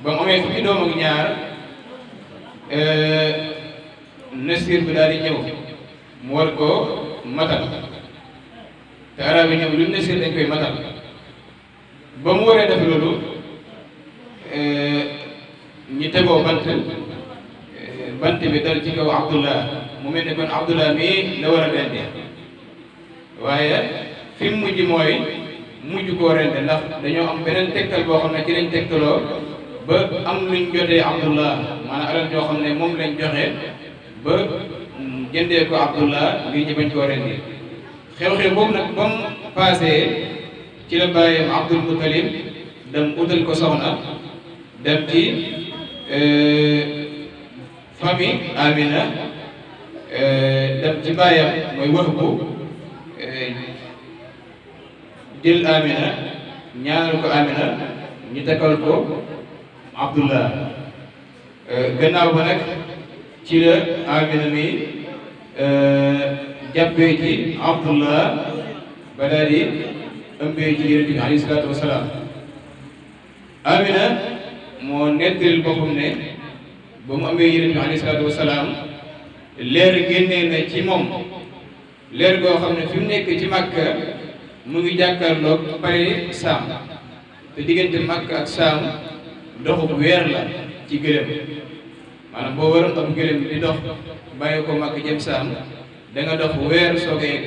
ba mu amee fukki doom ak ñaar nasir bi daal di ñëw mu war koo matal te arab yi ñoom lu nasir dañ koy matal. ba mu waree def loolu ñi tegoo bant bi dal ci kaw Abdullah mu mel ne kon Abdullah mii la war a rendi waaye fi mu mujj koo rende ndax dañoo am beneen tegtal boo xam ne ci lañ tegtaloo ba am luñ jotee Abdullah maanaam alal joo xam ne moom lañ joxe ba jëndee ko Abdullah ngir ñu bañ koo rendi. xew-xew boobu nag ba mu paasee ci la bàyyam Abdul Muttalib dem utal ko soxna dem ci famille Amina dem ci bàyyam mooy Wahbu jël Amina ñaanal ko Amina ñu takkal ko Abdullah. gannaaw ba nag ci la Amina mi jàppee ci Abdullah ba daal di ëmbee ci Yonent bi alayhi salaatu wa salaam. Amina moo nettali boppam ne ba mu amee Yonent bi alayhi salaatu wa salaam leer génnee na ci moom leer goo xam ne fi mu nekk ci Makka mu ngi jàkkaarloog pare Saam te diggante Makka ak Saam doxu weer la ci gëlëm maanaam boo waroon ab gëlëm di dox bàyyi ko Makka jëm Saam da nga dox weer soog a yegg.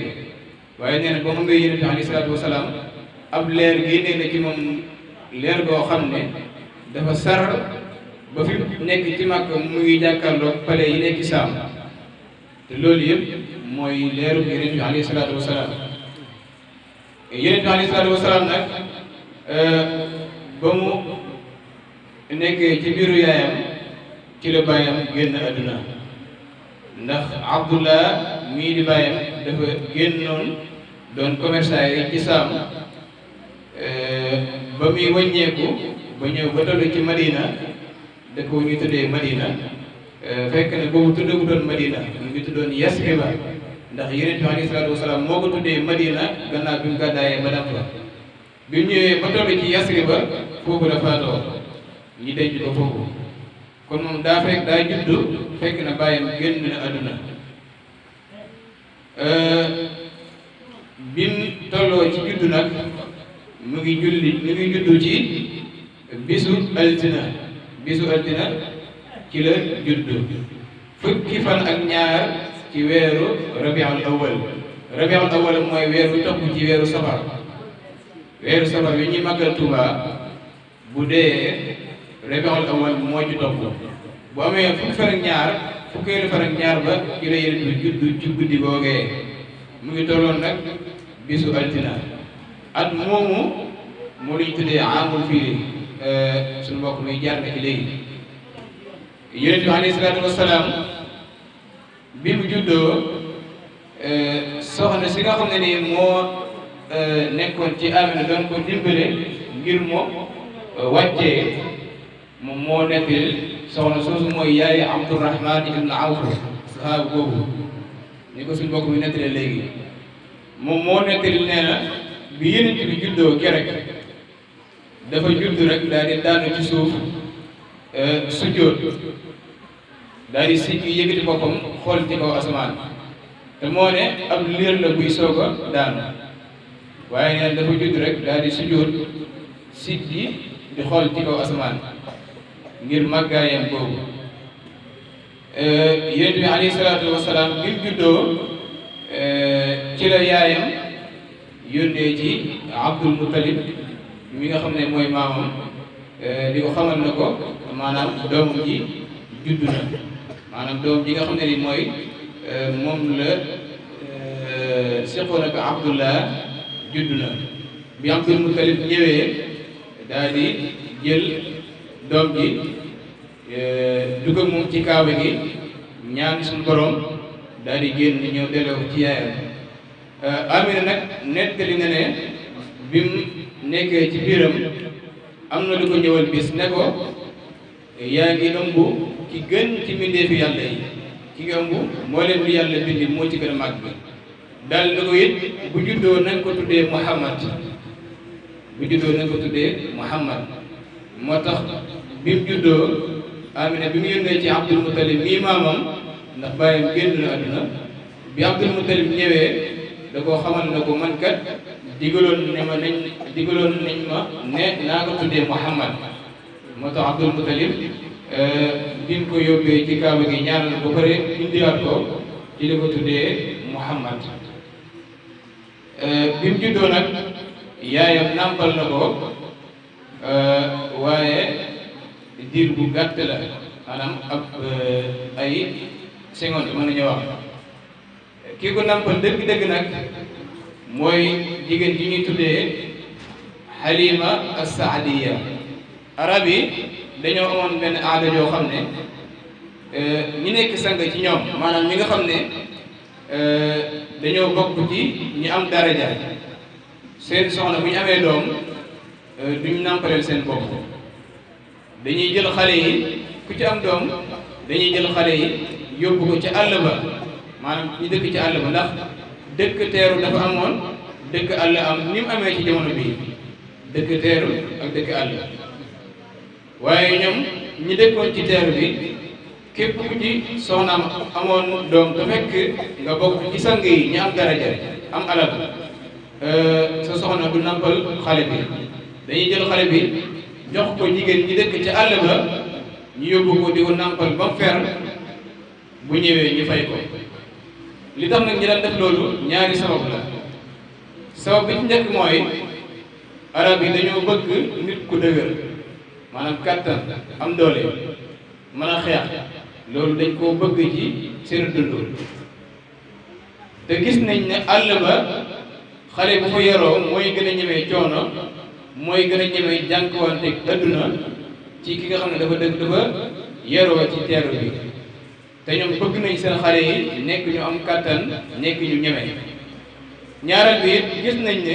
waaye nee na ba mu amee Yonent bi alayhi salaatu wa salaam ab leer génnee na ci moom leer goo xam ne dafa sar ba fi nekk ci Makka mu ngi jàkkaarloog pale yi nekk Saam te loolu yëpp mooy leeru Yonent bi alayhi salaatu wa salaam. Yonent bi alayhi salaatu wa salaam nag ba mu nekkee ci biiru yaayam ci la bàyyam génn àdduna ndax Abdullah mii di bàyyam dafa génnoon doon commerçant yi ci Saam ba muy wàññeeku ba ñëw ba toll ci Madina dëkk bu ñu tuddee Madina fekk ne boobu tuddagu doon Madina mu ngi tuddoon Yasriba ndax Yonent bi alayhi salaatu wa salaam moo ko tuddee Madina gannaaw bi mu gàddaayee ba dem fa. bi mu ñëwee ba toll ci Yasriba foofu la faatoo ñi denc ko foofu kon moom daa juddu fekk na bàyyam génn na àdduna. bi mu tolloo ci juddu nag mu ngi juddu ci bisu altina ci la juddu fukki fan ak ñaar ci weeru rabiul awwal mooy weeru topp ci weeru safar wi ñuy màggal Tuuba bu dee rabiul awwal moo ci topp bu amee fukkeelu fan ak ñaar ba ci la Yonent bi juddu ci guddi googee mu ngi tolloon nag bisu altina at moomu moo lañu tuddee amul fiili suñu mbokk mi jaar na ci léegi. Yonent bi alayhi salaatu wa salaam bi mu juddoo soxna si nga xam ne nii moo nekkoon ci Amina doon ko dimbale ngir moo wàccee moom moo nettali soxna soosu mooy yaay Abdurahman ibn Awf sahaaba boobu ni ko suñ mbokk mi nettali léegi moom moo nettali nee na bi Yonent bi juddoo kerek dafa judd rek daal di daanu ci suuf sujjóot daal di siggi yëkkati boppam xool ci kaw asamaan te moo ne ab liir la buy soog a daanu waaye neen dafa judd rek daal di sujjóot siggi di xool ci kaw asamaan ngir màggaayam boobu. Yonent bi alayhi salaatu wasalaam bi mu juddoo ci la yaayam yónnee ci Abdul Muttalib mi nga xam ne mooy maamam di ko xamal na ko maanaam doom ji juddu na maanaam doom ji nga xam ne ni mooy moom la seqoon ak Abdullah juddu na. bi Abdul Muttalib ñëwee daal di jël doom ji dugg ak moom ci kaaba gi ñaan suñu borom daal di génn ñëw delloo ci yaayam. Amina nag nettali na ne bi mu nekkee ci biiram am na lu ko ñëwal bis ne ko yaa ngi ëmb ki gën ci mbindeefi yàlla yi ki nga ëmb moo leen lu yàlla bindi moo ci gën a màgg daal na ko it bu juddoo nañ ko tuddee Muhammad moo tax bi mu juddoo Amina bi mu yónnee ci Abdul Muttalib mii maamam ndax bàyyam génn na àdduna bi Abdul Muttalib ñëwee da koo xamal na ko man kat digaloon nañ ma ne naa ko tuddee Muhammad moo tax Abdul Muttalib bi mu ko yóbbee ci kaaba gi ñaanal ba pare indiwaat ko ci li ko tuddee Muhammad. Bi mu juddoo nag yaayam nàmpal na ko waaye diir bu gàtt la maanaam ab ay seconde mën nañu wax kii ko nàmpal dëgg-dëgg nag mooy jigéen ji ñuy tuddee Halima as-Saadiya. arab yi dañoo amoon benn aada yoo xam ne ñi nekk sang ci ñoom maanaam ñi nga xam ne dañoo bokk ci ñi am daraja seen soxna bu ñu amee doom duñ nàmpaleel seen bopp dañuy jël xale yi ku ci am doom dañuy jël xale yi yóbbu ko ci àll ba maanaam ñu dëkk ci àll ba ndax dëkk teeru dafa amoon dëkk àll am ni mu amee ci jamono bii dëkk teeru ak dëkk àll waaye ñoom ñi dëkkoon ci teeru bi képp ku ci soxnaam amoon doom te fekk nga bokk ci sang yi ñi am daraja am alal sa soxna du nampal xale bi dañuy jël xale bi jox ko jigéen ñi dëkk ci àll ba ñu yóbbu ko di ko nampal ba mu fer bu ñëwee ñu fay ko. li tax nag ñi daan def loolu ñaari sabab la sabab bi ci njëkk mooy arab yi dañoo bëgg nit ku dëgër maanaam kàttan am doole mën a xeex loolu dañ koo bëgg ci seen dund te gis nañ ne àll ba xale bu fa yaroo mooy gën a ñemee coono mooy gën a ñemee jànkuwante adduna ci ki nga xam ne dafa yaroo ci teeru bi te ñoom bëgg nañ seen xale yi nekk ñu am kàttan nekk ñu ñeme. ñaareel bi it gis nañ ne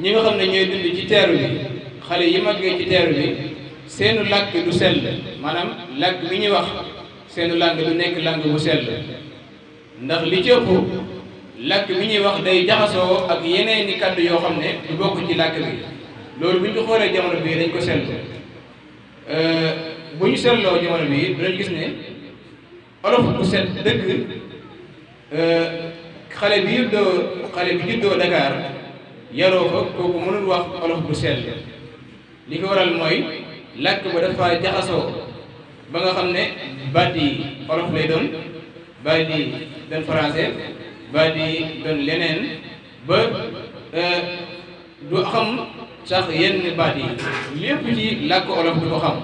ñi nga xam ne ñooy dund ci teeru bi xale yi màggee ci teeru bi seenu làkk du sell maanaam làkk bi ñuy wax seenu làng du nekk làng bu sell ndax li ci ëpp làkk bi ñuy wax day jaxasoo ak yeneen i kàddu yoo xam ne du bokk ci làkk bi loolu bu ñu ko xoolee jamono bii dañ ko seetlu bu ñu seetloo jamono bii dinañ gis ne olof bu set dëgg xale bi juddoo Dakar yaroo fa kooku mënul wax olof bu sell li ko waral mooy làkk ba dafa jaxasoo ba nga xam ne baat yi olof lay doon baat yi doon français baat yi doon leneen ba du xam sax yenn baat yi lépp ci làkk olof du ko xam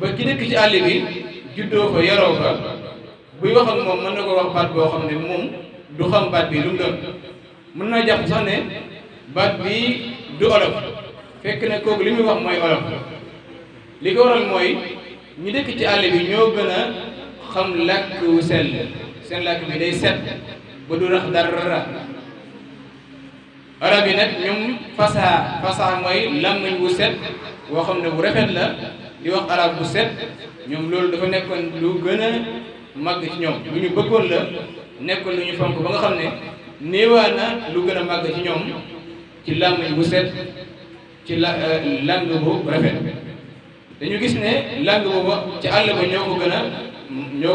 ba ki dëkk ci àll bi juddoo fa yaroo fa buy wax ak moom mën na ko wax baat boo xam ne moom du xam baat bi lu mu doon mën naa jàpp sax ne baat bi du olof fekk ne kooku li muy wax mooy olof li ko waral mooy ñi dëkk ci àll bi ñoo gën a xam làkk wu sell seen làkk bi day set ba du rax dara arab yi nag ñoom fasaa mooy làmmiñ wu set woo xam ne bu rafet la di wax arab bu set ñoom loolu dafa nekkoon lu gën a màgg ci ñoom lu ñu bëggoon la nekkoon lu ñu fonk ba nga xam ne néewaa na lu gën a màgg ci ñoom ci làmmiñ bu set ci langue bu rafet. dañu gis ne langue boobu ci àll ba ñoo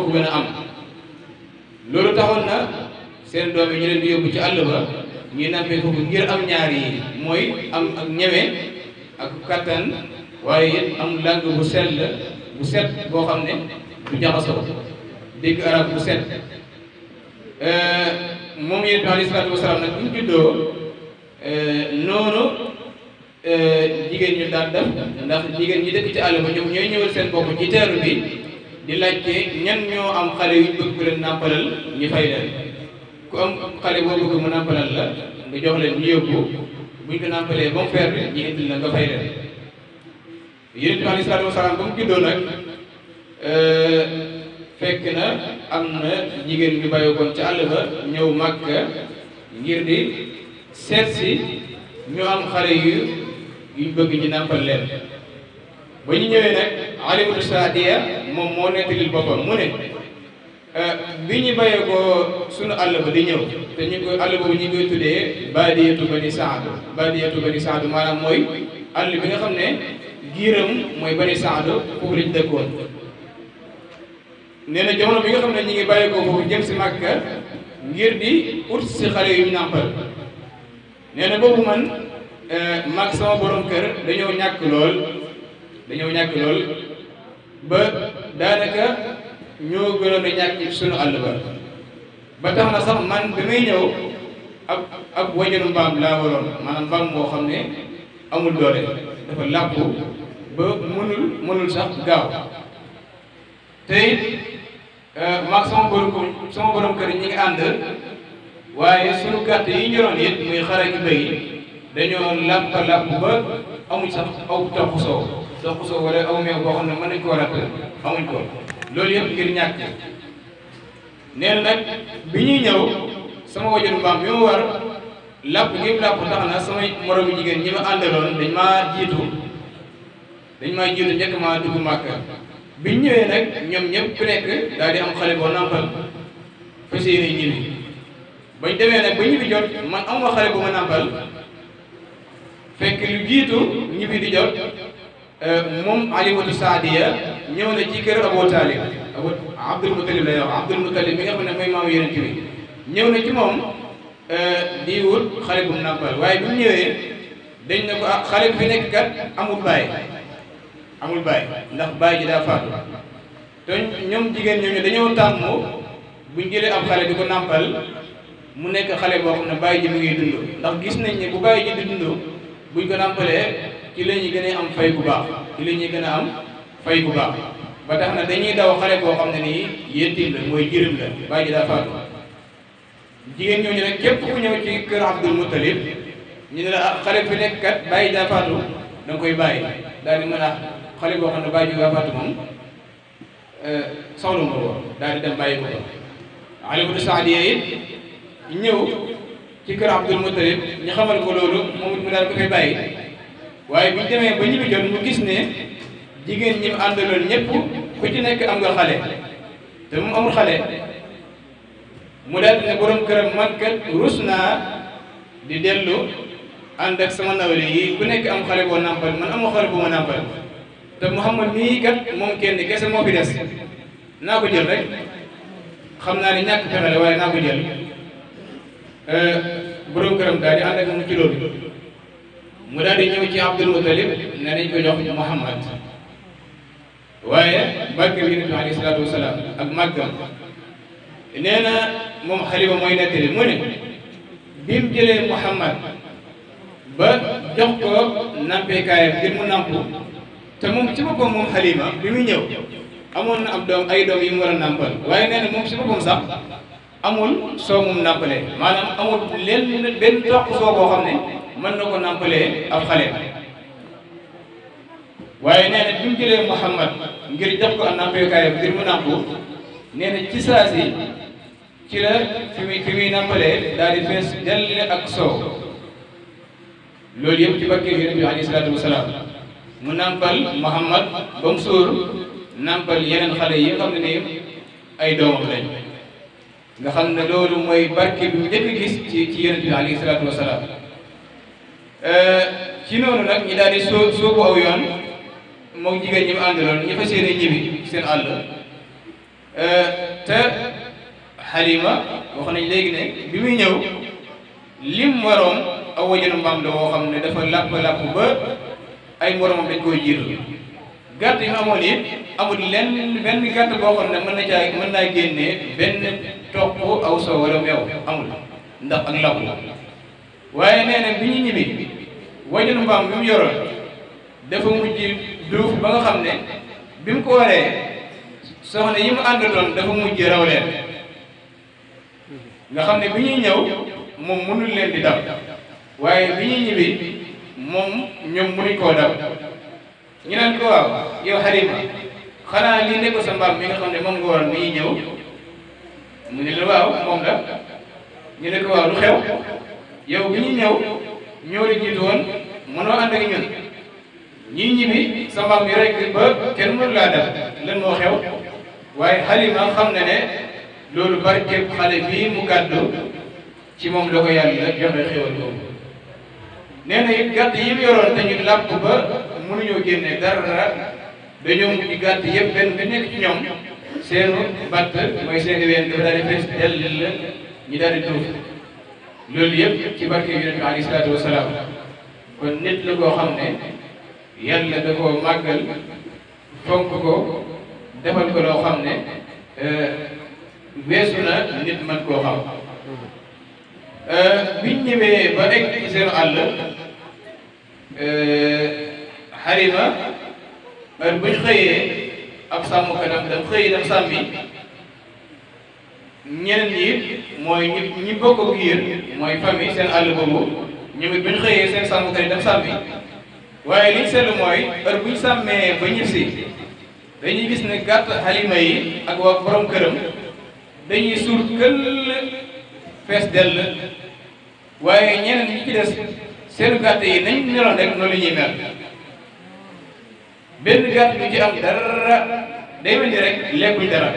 ko gën a am loolu taxoon na seen doom yi ñu leen di yóbbu ci àll ba ñuy nampee foofu ngir am ñaar yi mooy am ak ñeme ak kattan waaye it am langue bu set boo xam ne du jaxasoo dégg arab bu set moom yonent bi alayhi salaatu wasalaam nag bu ñu juddoo noonu jigéen ñu daan def ndax jigéen ñi dëkk ci àll ba ñoom ñooy ñëwal seen bopp ci teeru bi di laajte ñan ñoo am xale yu bëgg ku leen nàmpalal ñu fay leen ku am xale boo bëgg mu nàmpalal la nga jox leen ñu yóbbu buñ ko nàmpalee ba mu feer ñu indil la nga fay leen. Yonent bi alayhi salaatu wasalaam ba mu juddoo nag fekk na am na jigéen ñu bàyyeekoon ci àll ba ñëw Màkka ngir di seet si ñu am xale yu bëgg ñu nàmpal leen. ba ñu ñëwee nag Alimatu Saadiya moom moo nettalil boppam mu ne bi ñu bàyyeekoo sunu àll ba di ñëw te ñu koy àll boobu ñu koy tuddee baadiyatu bani Saad maanaam mooy àll bi nga xam ne giiram mooy bani Saad foofu lañ dëkkoon. nee na jamono bi nga xam ne ñu ngi bàyyeekoo foofu jëm si Màkka ngir di ut si xale yu ñu nàmpal nee na boobu man mag sama borom kër dañoo ñàkk lool ba daanaka ñoo gënoon a ñàkk ci sunu àll ba tax na sax man bi may ñëw ab wajanu mbaam laa waroon maanaam mbaam moo xam ne amul doole dafa làpp ba mënul sax gaaw te it mag sama borom kër ñi ngi ànd waaye sunu gàtt yi ñu yoroon it muy xare ki bëy dañoo làpp ba amuñ sax aw toq soow wala aw meew boo xam ne mën nañ koo ratt amuñ ko loolu yëpp ngir ñàkk. nee na nag bi ñuy ñëw sama wajanu mbaam bi ma war làpp gi làpp tax na samay moromu jigéen ñi ma àndaloon dañ maa jiitu njëkk maa dugg Màkka biñ ñëwee nag ñoom ñëpp ku nekk daal di am xale boo nàmpal fas yéene ñibbi bañ demee nag ba ñibbi jot man am xale bu ma nàmpal fekk lu jiitu ñibbi di jot moom Alimatu Saadiya ñëw na ci kër Abu Taalib Abdul Mutalib lay wax Abdul Mutalib mi nga xam ne mooy maamu Yonent bi ñëw na ci moom di wut xale bu mu nàmpal waaye bi mu ñëwee dañ ne ko xale bi fi nekk kat amul baay ndax baay ji daa faatu te ñoom jigéen ñooñu dañoo tàmm buñ jëlee ab xale di ko nàmpal mu nekk xale boo xam ne baay ji mu ngi dund ndax gis nañ ne bu baay ji di dund buñ ko nàmpalee ci la ñuy gën a am fay bu baax ba tax na dañuy daw xale boo xam ne nii yettim la mooy jirim la baay ji daa faatu jigéen ñooñu nag képp ku ñëw ci kër Abdul Muttalib ñu ne la xale fi nekk kat baay ji daa faatu da nga koy bàyyi daal di mën a xale boo xam ne baay ji daa faatu moom soxla nga ko daal di dem bàyyi ko Alimatu Saadiya it ñëw ci kër Abdul Muttalib ñu xamal ko loolu moom it mu daal ko fay bàyyi waaye bu ñu demee ba ñibbi jot mu gis ne jigéen ñi mu àndaloon ñëpp ku ci nekk am nga xale te moom amul xale mu daal ne borom këram man kat rus naa di dellu ànd ak sama nawle yi ku nekk am xale boo nàmpal man amoo xale bu ma nàmpal te Muhammad nii kat moom kenn kese moo fi des naa ko jël rek xam naa ne ñàkk pexe la waaye naa ko jël borom këram daal di ànd ak mu ci loolu mu daal di ñëw ci Abdul Muttalib ne nañ ko jox Muhammad waaye barke bi Yonent bi alayhi salaatu wasalaam ak màggam nee na moom Xalifa mooy nettali mu ne bi mu jëlee Muhammad ba jox ko nampekaayam ngir mu nampu te moom ci boppam moom Xalifa bi muy ñëw amoon na am doom ay doom yi mu war a nàmpal waaye nee na moom ci boppam sax amul soo mum nàmpalee maanaam amul leen benn toq soo boo xam ne mën na ko nàmpalee ab xale waaye nee na bi mu jëlee Muhammad ngir jox ko am nàmpekaayam ngir mu nàmpu nee na ci saa si ci la fi muy nàmpalee daal di fees dell ak soow loolu yëpp ci barke Yonent bi alayhi salaatu wasalaam mu nampal Muhammad ba mu sóor nampal yeneen xale yi nga xam ne ni ay doomam lañ nga xam ne loolu mooy barke bi mu njëkk a gis ci yonent bi alayhi salaatu wasalaam ci noonu nag ñi daal di sóobu aw yoon moom jigéen ñi mu àndaloon ñi fa seen ñibbi seen àll te Halima wax nañ léegi ne bi muy ñëw lim waroon aw wajanu mbaam la woo xam ne dafa làpp ba ay moromam dañ koy jiitu gàtt yi mu amoon it amul benn gàtt boo xam ne mën naa génnee benn toq aw soow wala meew amul ndax ak làpp waaye nee na bi ñu ñibbi wajanu mbaam bi mu yoroon dafa mujj duuf ba nga xam ne bi mu ko waree soxna yi mu àndatoon dafa mujj raw leen nga xam ne bi ñuy ñëw moom mënul leen di dab waaye bi ñuy ñibbi moom ñoom mënuñ koo dab ñu naan ko waaw yow Halima xanaa lii nekk sa mbaam mi nga xam ne moom nga waroon bi ñuy ñëw mu ne la waaw moom la ñu ne ko waaw lu xew yow bi ñuy ñëw ñoo la jiitu woon mënoo ànd ak ñun ñuy ñibbi sa mbaam bi rek ba kenn mënu laa dab lan moo xew waaye Halima xam ne ne loolu barke xale bii mu gàddu ci moom la ko yàlla joxe xéwal boobu nee na it gàtt yi mu yoroon dañu làpp ba mënuñoo génne dara dañoo mujj gàtt yëpp benn bi nekk ci ñoom seenu batt mooy seeni ween dafa daal di fees dell la ñu daal di tuuf loolu yëpp ci barke yonent bi alayhi salaatu wasalaam kon nit la koo xam ne yàlla da koo màggal fonk ko defal ko loo xam ne weesu na nit man koo xam biñ ñëwee ba egg ci seen àll Halima heure buñ xëyee ab sàmmkatam dem xëy dem sàmmi ñeneen ñi mooy ñi bokk ak yéen mooy famille seen àll boobu ñu buñ xëyee seen sàmmkat yi dem sàmmi waaye liñ seetlu mooy heure buñ sàmmee ba ñibbisi dañuy gis ne gàtt Halima yi ak waa borom këram dañuy suur këll fees dell waaye ñeneen ñi ci des seen gàtt yi nañ meloon rek noonu la ñuy mel benn gàtt du ci am dara day mel ni rek lekkuñ dara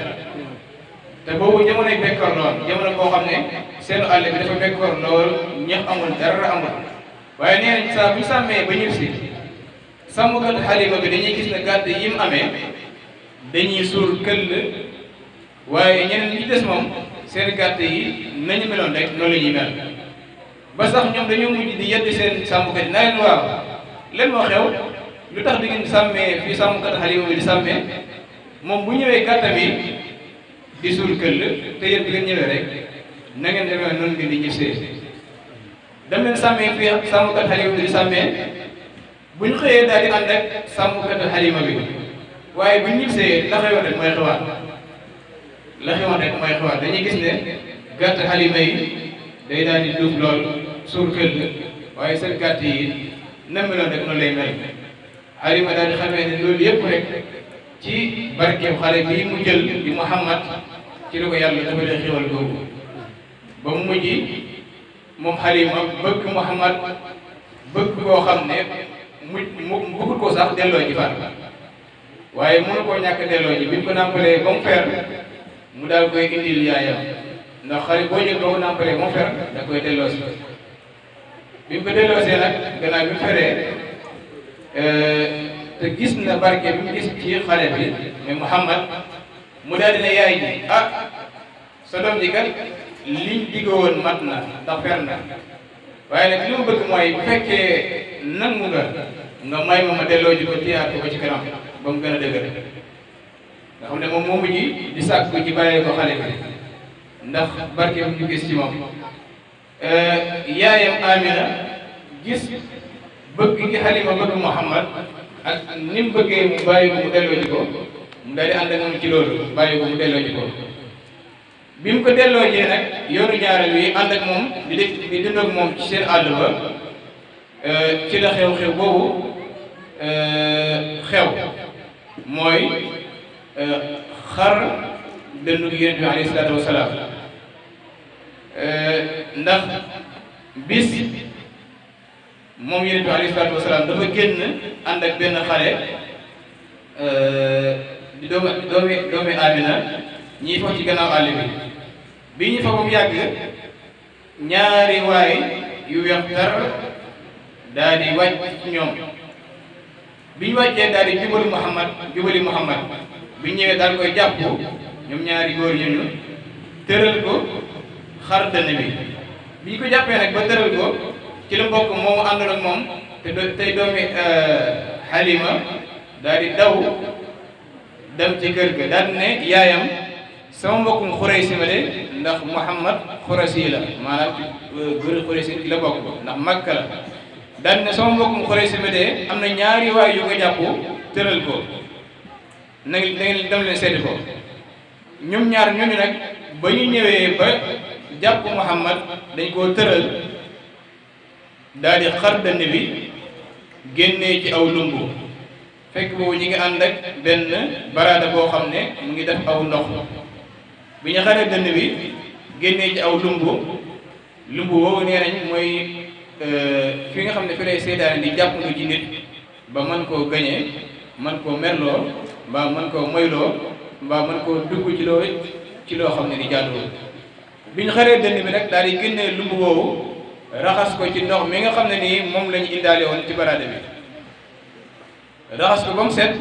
te boobu jamonoy bekkoor lool jamono boo xam ne seen àll bi dafa bekkoor lool ñax amul dara amul waaye nee nañ saa bu ñu sàmmee ba ñëw si sàmmkat Halima bi dañuy gis ne gàtt yi mu amee dañuy suur këll waaye ñeneen ñi ci des moom seen gàtt yi nañu meloon rek noonu la ñuy mel ba sax ñoom dañoo mujj di yedd seen sàmmkat yi naa leen waaw leen moo xew lu tax di ngeen sàmmee fii sàmmkat Halima bi di sàmmee moom bu ñëwee gàttam yi di suur këll te yéen di ngeen ñëwee rek na ngeen demee noonu ngeen di ñibbisee dem leen sàmmee fii sàmmkat Halima bi di sàmmee bu ñu xëyee daal di ànd ak sàmmkat Halima bi waaye bu ñu ñibbisee la xewoon rek mooy xewaat la xewoon rek mooy xewaat dañuy gis ne gàtt Halima yi day daal di duuf lool suur këll waaye seen gàtt yi na meloon rek noonu lay mel Halima daal di xamee ne loolu yëpp rek ci barkeem xale bii mu jël di Muhammad ci la ko yàlla dafa leen xéwal googu ba mu mujj moom Halima bëgg Muhammad bëgg koo xam ne mu bëgg ko sax delloo ji faat waaye mënu koo ñàkk delloo ji bi mu ko nàmpalee ba mu fer mu daal koy indil yaayam ndax xale boo jël boo ko nàmpalee ba mu fer da koy delloo si bi mu ko delloosee nag gannaaw bi mu feree te gis na barke bi mu gis ci xale bi mais Muhammad mu daal di ne yaay ji ah sa doom ji kat liñ diggoon mat na ndax fer na waaye nag li ma bëgg mooy bu fekkee nangu nga may ma delloo ji ko téyaat ko ci kanam ba mu gën a dëgër nga xam ne moom moo mujj di sàkku ci bàyyee ko xale bi ndax barke bi ñu gis ci moom yaayam Amina gis bëgg gi Halima bëgg Muhammad ak ni mu bëggee mu bàyyi ko mu delloo ji ko mu daal di ànd ak moom ci loolu bàyyi ko mu delloo ji ko bi mu ko delloo jee nag yoonu ñaareel wi ànd ak moom di dund ak moom ci seen àll ba ci la xew-xew boobu xew mooy xar dënnu Yonent bi alayhi salaatu wasalaam ndax bis moom Yonent bi alayhi salaatu wasalaam dafa génn ànd ak benn xale di doomi Amina ñii foofu ci gannaaw àll bi ñu fa ba mu yàgg ñaari waay yu weex tar daal di wàcc ci ñoom bi ñu wàccee daal di jubali Muhammad bi ñu ñëwee daal koy jàpp ñoom ñaari góor ñu tëral ko xar dënn bi ñu ko jàppee nag ba tëral ko ci la mbokk moomu àndoon ak moom tey doomi Halima daal di daw dem ci kër ga daal ne yaayam sama mbokkum Xuraysi ma de ndax Muhammad Xuraysi la maanaam góor Xuraysi ci la bokk ndax Makka la daal ne sama mbokkum Xuraysi ma de am na ñaari waay yu ko jàpp tëral ko na ngeen dem leen seeti ko ñoom ñaar ñooñu nag ba ñu ñëwee ba jàpp Muhammad dañ koo tëral daal di xar dënn bi génnee ci aw lumbu fekk boobu ñi ngi ànd ak benn baraada boo xam ne mu ngi def aw ndox bi ñu xaree dënn bi génnee ci aw lumbu boobu nee nañ mooy fi nga xam ne fi lay seytaane di jàpp nga ci nit ba mën koo gañee mën koo merloo mbaa mën koo moyloo mbaa mën koo dugg ci loo xam ne di jàdduwul bi ñu xaree dënn bi nag daal di génnee lumbu boobu raxas ko ci ndox mi nga xam ne nii moom la ñu indaale woon ci baraada bi raxas ko ba mu set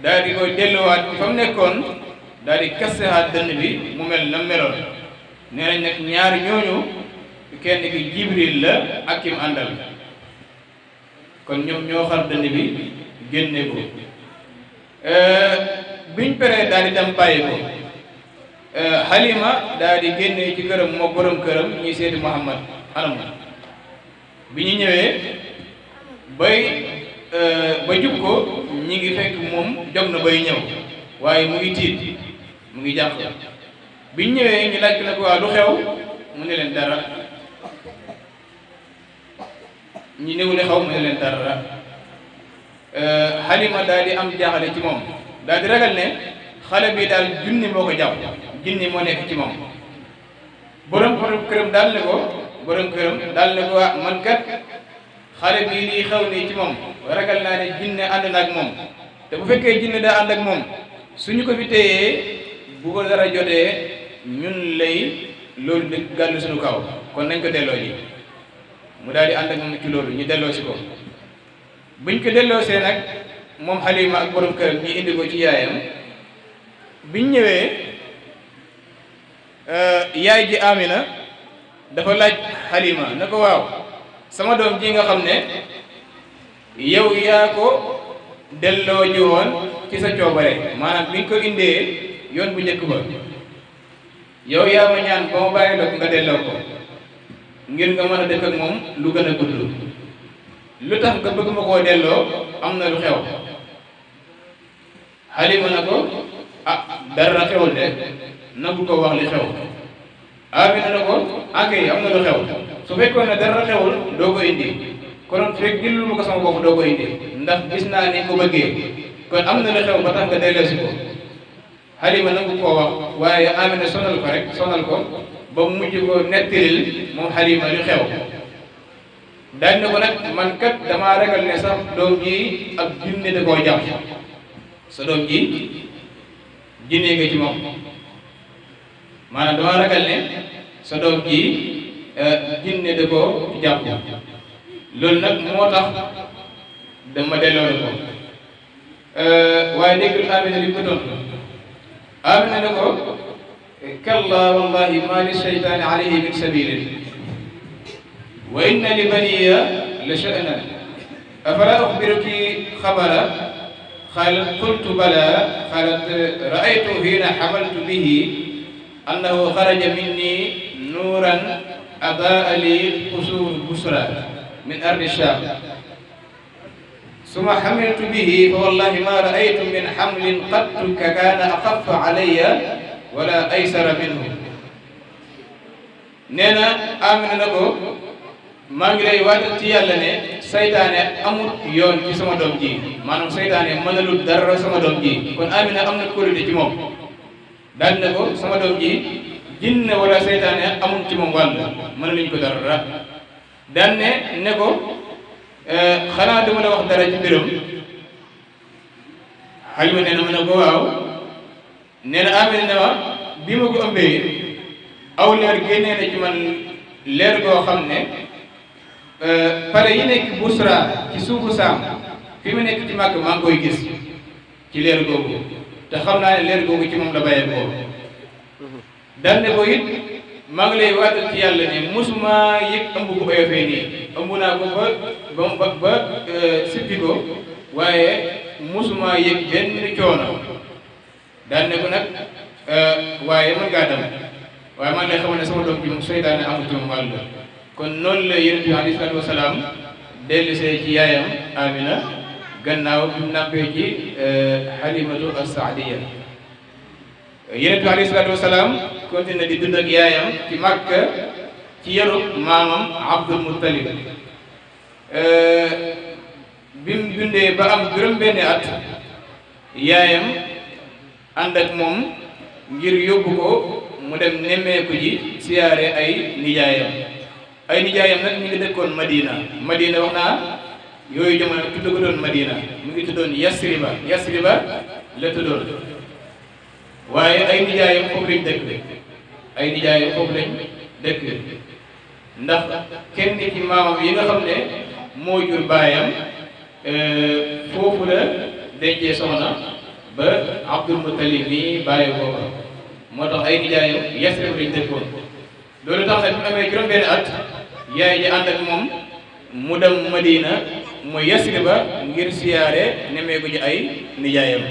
daal di koy delluwaat fa mu nekkoon daal di kastewaat dënn bi mu mel na meloon nee nañ nag ñaari ñooñu kenn ki Jibril la ak ki mu àndal kon ñoom ñoo xar dënn bi génne ko biñ peree daal di dem bàyyi ko Halima daal di génne ci këram moo borom këram ñuy seeti Muhammad anam bi ñu ñëwee ba jub ko ñi ngi fekk moom jog na bay ñëw waaye mu ngi tiit mu ngi jàpp bi ñu ñëwee ñu laaj na ko waa lu xew mu ne leen dara ñi néew li xew mu ne leen dara Halima daal di am jaaxale ci moom daal di ragal ne xale bi daal junni moo ko jàpp junni moo nekk ci moom borom këram daal ne ko waa man kat xale bi lii xew nii ci moom ragal naa ne jinne ànd na ak moom te bu fekkee jinne daa ànd ak moom suñu ko fi téyee bu ko dara jotee ñun lay loolu di gàllu suñu kaw kon nañ ko delloo ji mu daal di ànd ak moom ci loolu ñu delloo si ko buñ ko delloosee nag moom Halima ak borom këram ñu indi ko ci yaayam biñ ñëwee yaay ji Amina dafa laaj Halima na ko waaw sama doom ji nga xam ne yow yaa ko delloo ji woon ci sa coobare maanaam bi nga ko indee yoon bu njëkk ba yow yaa ma ñaan ba ma bàyyi la ko nga delloo ko ngir nga mën a dëkk ak moom lu gën a gudd lu tax nga bëgg ma koo delloo am na lu xew Halima na ko dara xewul de nangu ko wax li xew Amina na ko akay am na lu xew su fekkoon ne dara xewul doo ko indi konoon fekk jëlul ma ko sama bopp doo ko indi ndax gis naa ni ko bëggee kon am na lu xew ba tax nga delloosi ko Halima nangu koo wax waaye Amina sonal ko ba mujj ko nettalil moom Halima lu xew dañ ne ko nag man kat damaa ragal ne sax doom ji ak jinne da koo jàpp sa doom ji jinne nga ci moom maanaam damaa ragal ne sa doom ji jinne da koo jàpp loolu nag moo tax dama delloo ko waaye déggul Amina li ko tontu Amina ne ko kalla wallahi ma li shaytaani alayhi min sabilin wa inna li baniya la sha'nan afala ukhbiruki khabara qalat qultu bala qalat ra'aytu hina hamaltu bihi annahu kharaja minni nuran adaa li qusur busra min ardi sham ثم حملت به فوالله ما رأيت من حمل قط كان أخف علي ولا أيسر منه نينا آمن نكو maa ngi lay waajal ci yàlla ne saytaane amul yoon ci sama doom ji maanaam saytaane mënalul dara sama doom ji kon Amina am na kóolute ci moom daal ne ko sama doom ji jinne wala saytaane amul ci moom wàll mënaluñ ko dara daan ne ko xanaa dama la wax dara ci mbiram Halima nee na ma ne ko waaw nee na Amina ne ma bi ma ko ëmbee aw leer génnee na ci man leer goo xam ne pare yi nekk Busra ci suufu Saam fi mu nekk ci Màkk maa ngi koy gis ci leer googu te xam naa ne leer googu ci moom la bàyyee ko dal ne ko it maa ngi lay waatal ci yàlla ne mosuma yëg ëmb bu oyofee nii ëmb naa ko ba sippi ko waaye mosuma yëg benn coono daan ne ko nag waaye mën ngaa dem waaye man lay xamal ne sama doom ji moom seytaane amul ci moom wàll kon noonu la yonent bi alayhi salaatu wasalaam dellusee ci yaayam Amina gannaaw bi mu nàmpee ci Halimatu as-Saadiya yonent bi alayhi salaatu wasalaam continué di dund ak yaayam ci Makka ci yaru maamam Abdul Muttalib bi mu dundee ba am juróom-benni at yaayam ànd ak moom ngir yóbbu ko mu dem nemmeeku ji siyaare ay nijaayam nag ñu ngi dëkkoon Madina wax naa yooyu jamono tudd ko doon Madina mu ngi tuddoon Yasriba la tuddoon waaye ay nijaayam foofu lañ dëkk ndax kenn ci maamam yi nga xam ne moo jur baayam foofu la dencee soxna ba Abdul Muttalib nii bàyyi booba moo tax ay nijaayam Yasrib lañ dëkkoon loolu tax nag bi mu amee juróom-benn at yaay ji ànd ak moom mu dem Madina mu Yasriba ngir siyaare nemmeeku ji ay nijaayam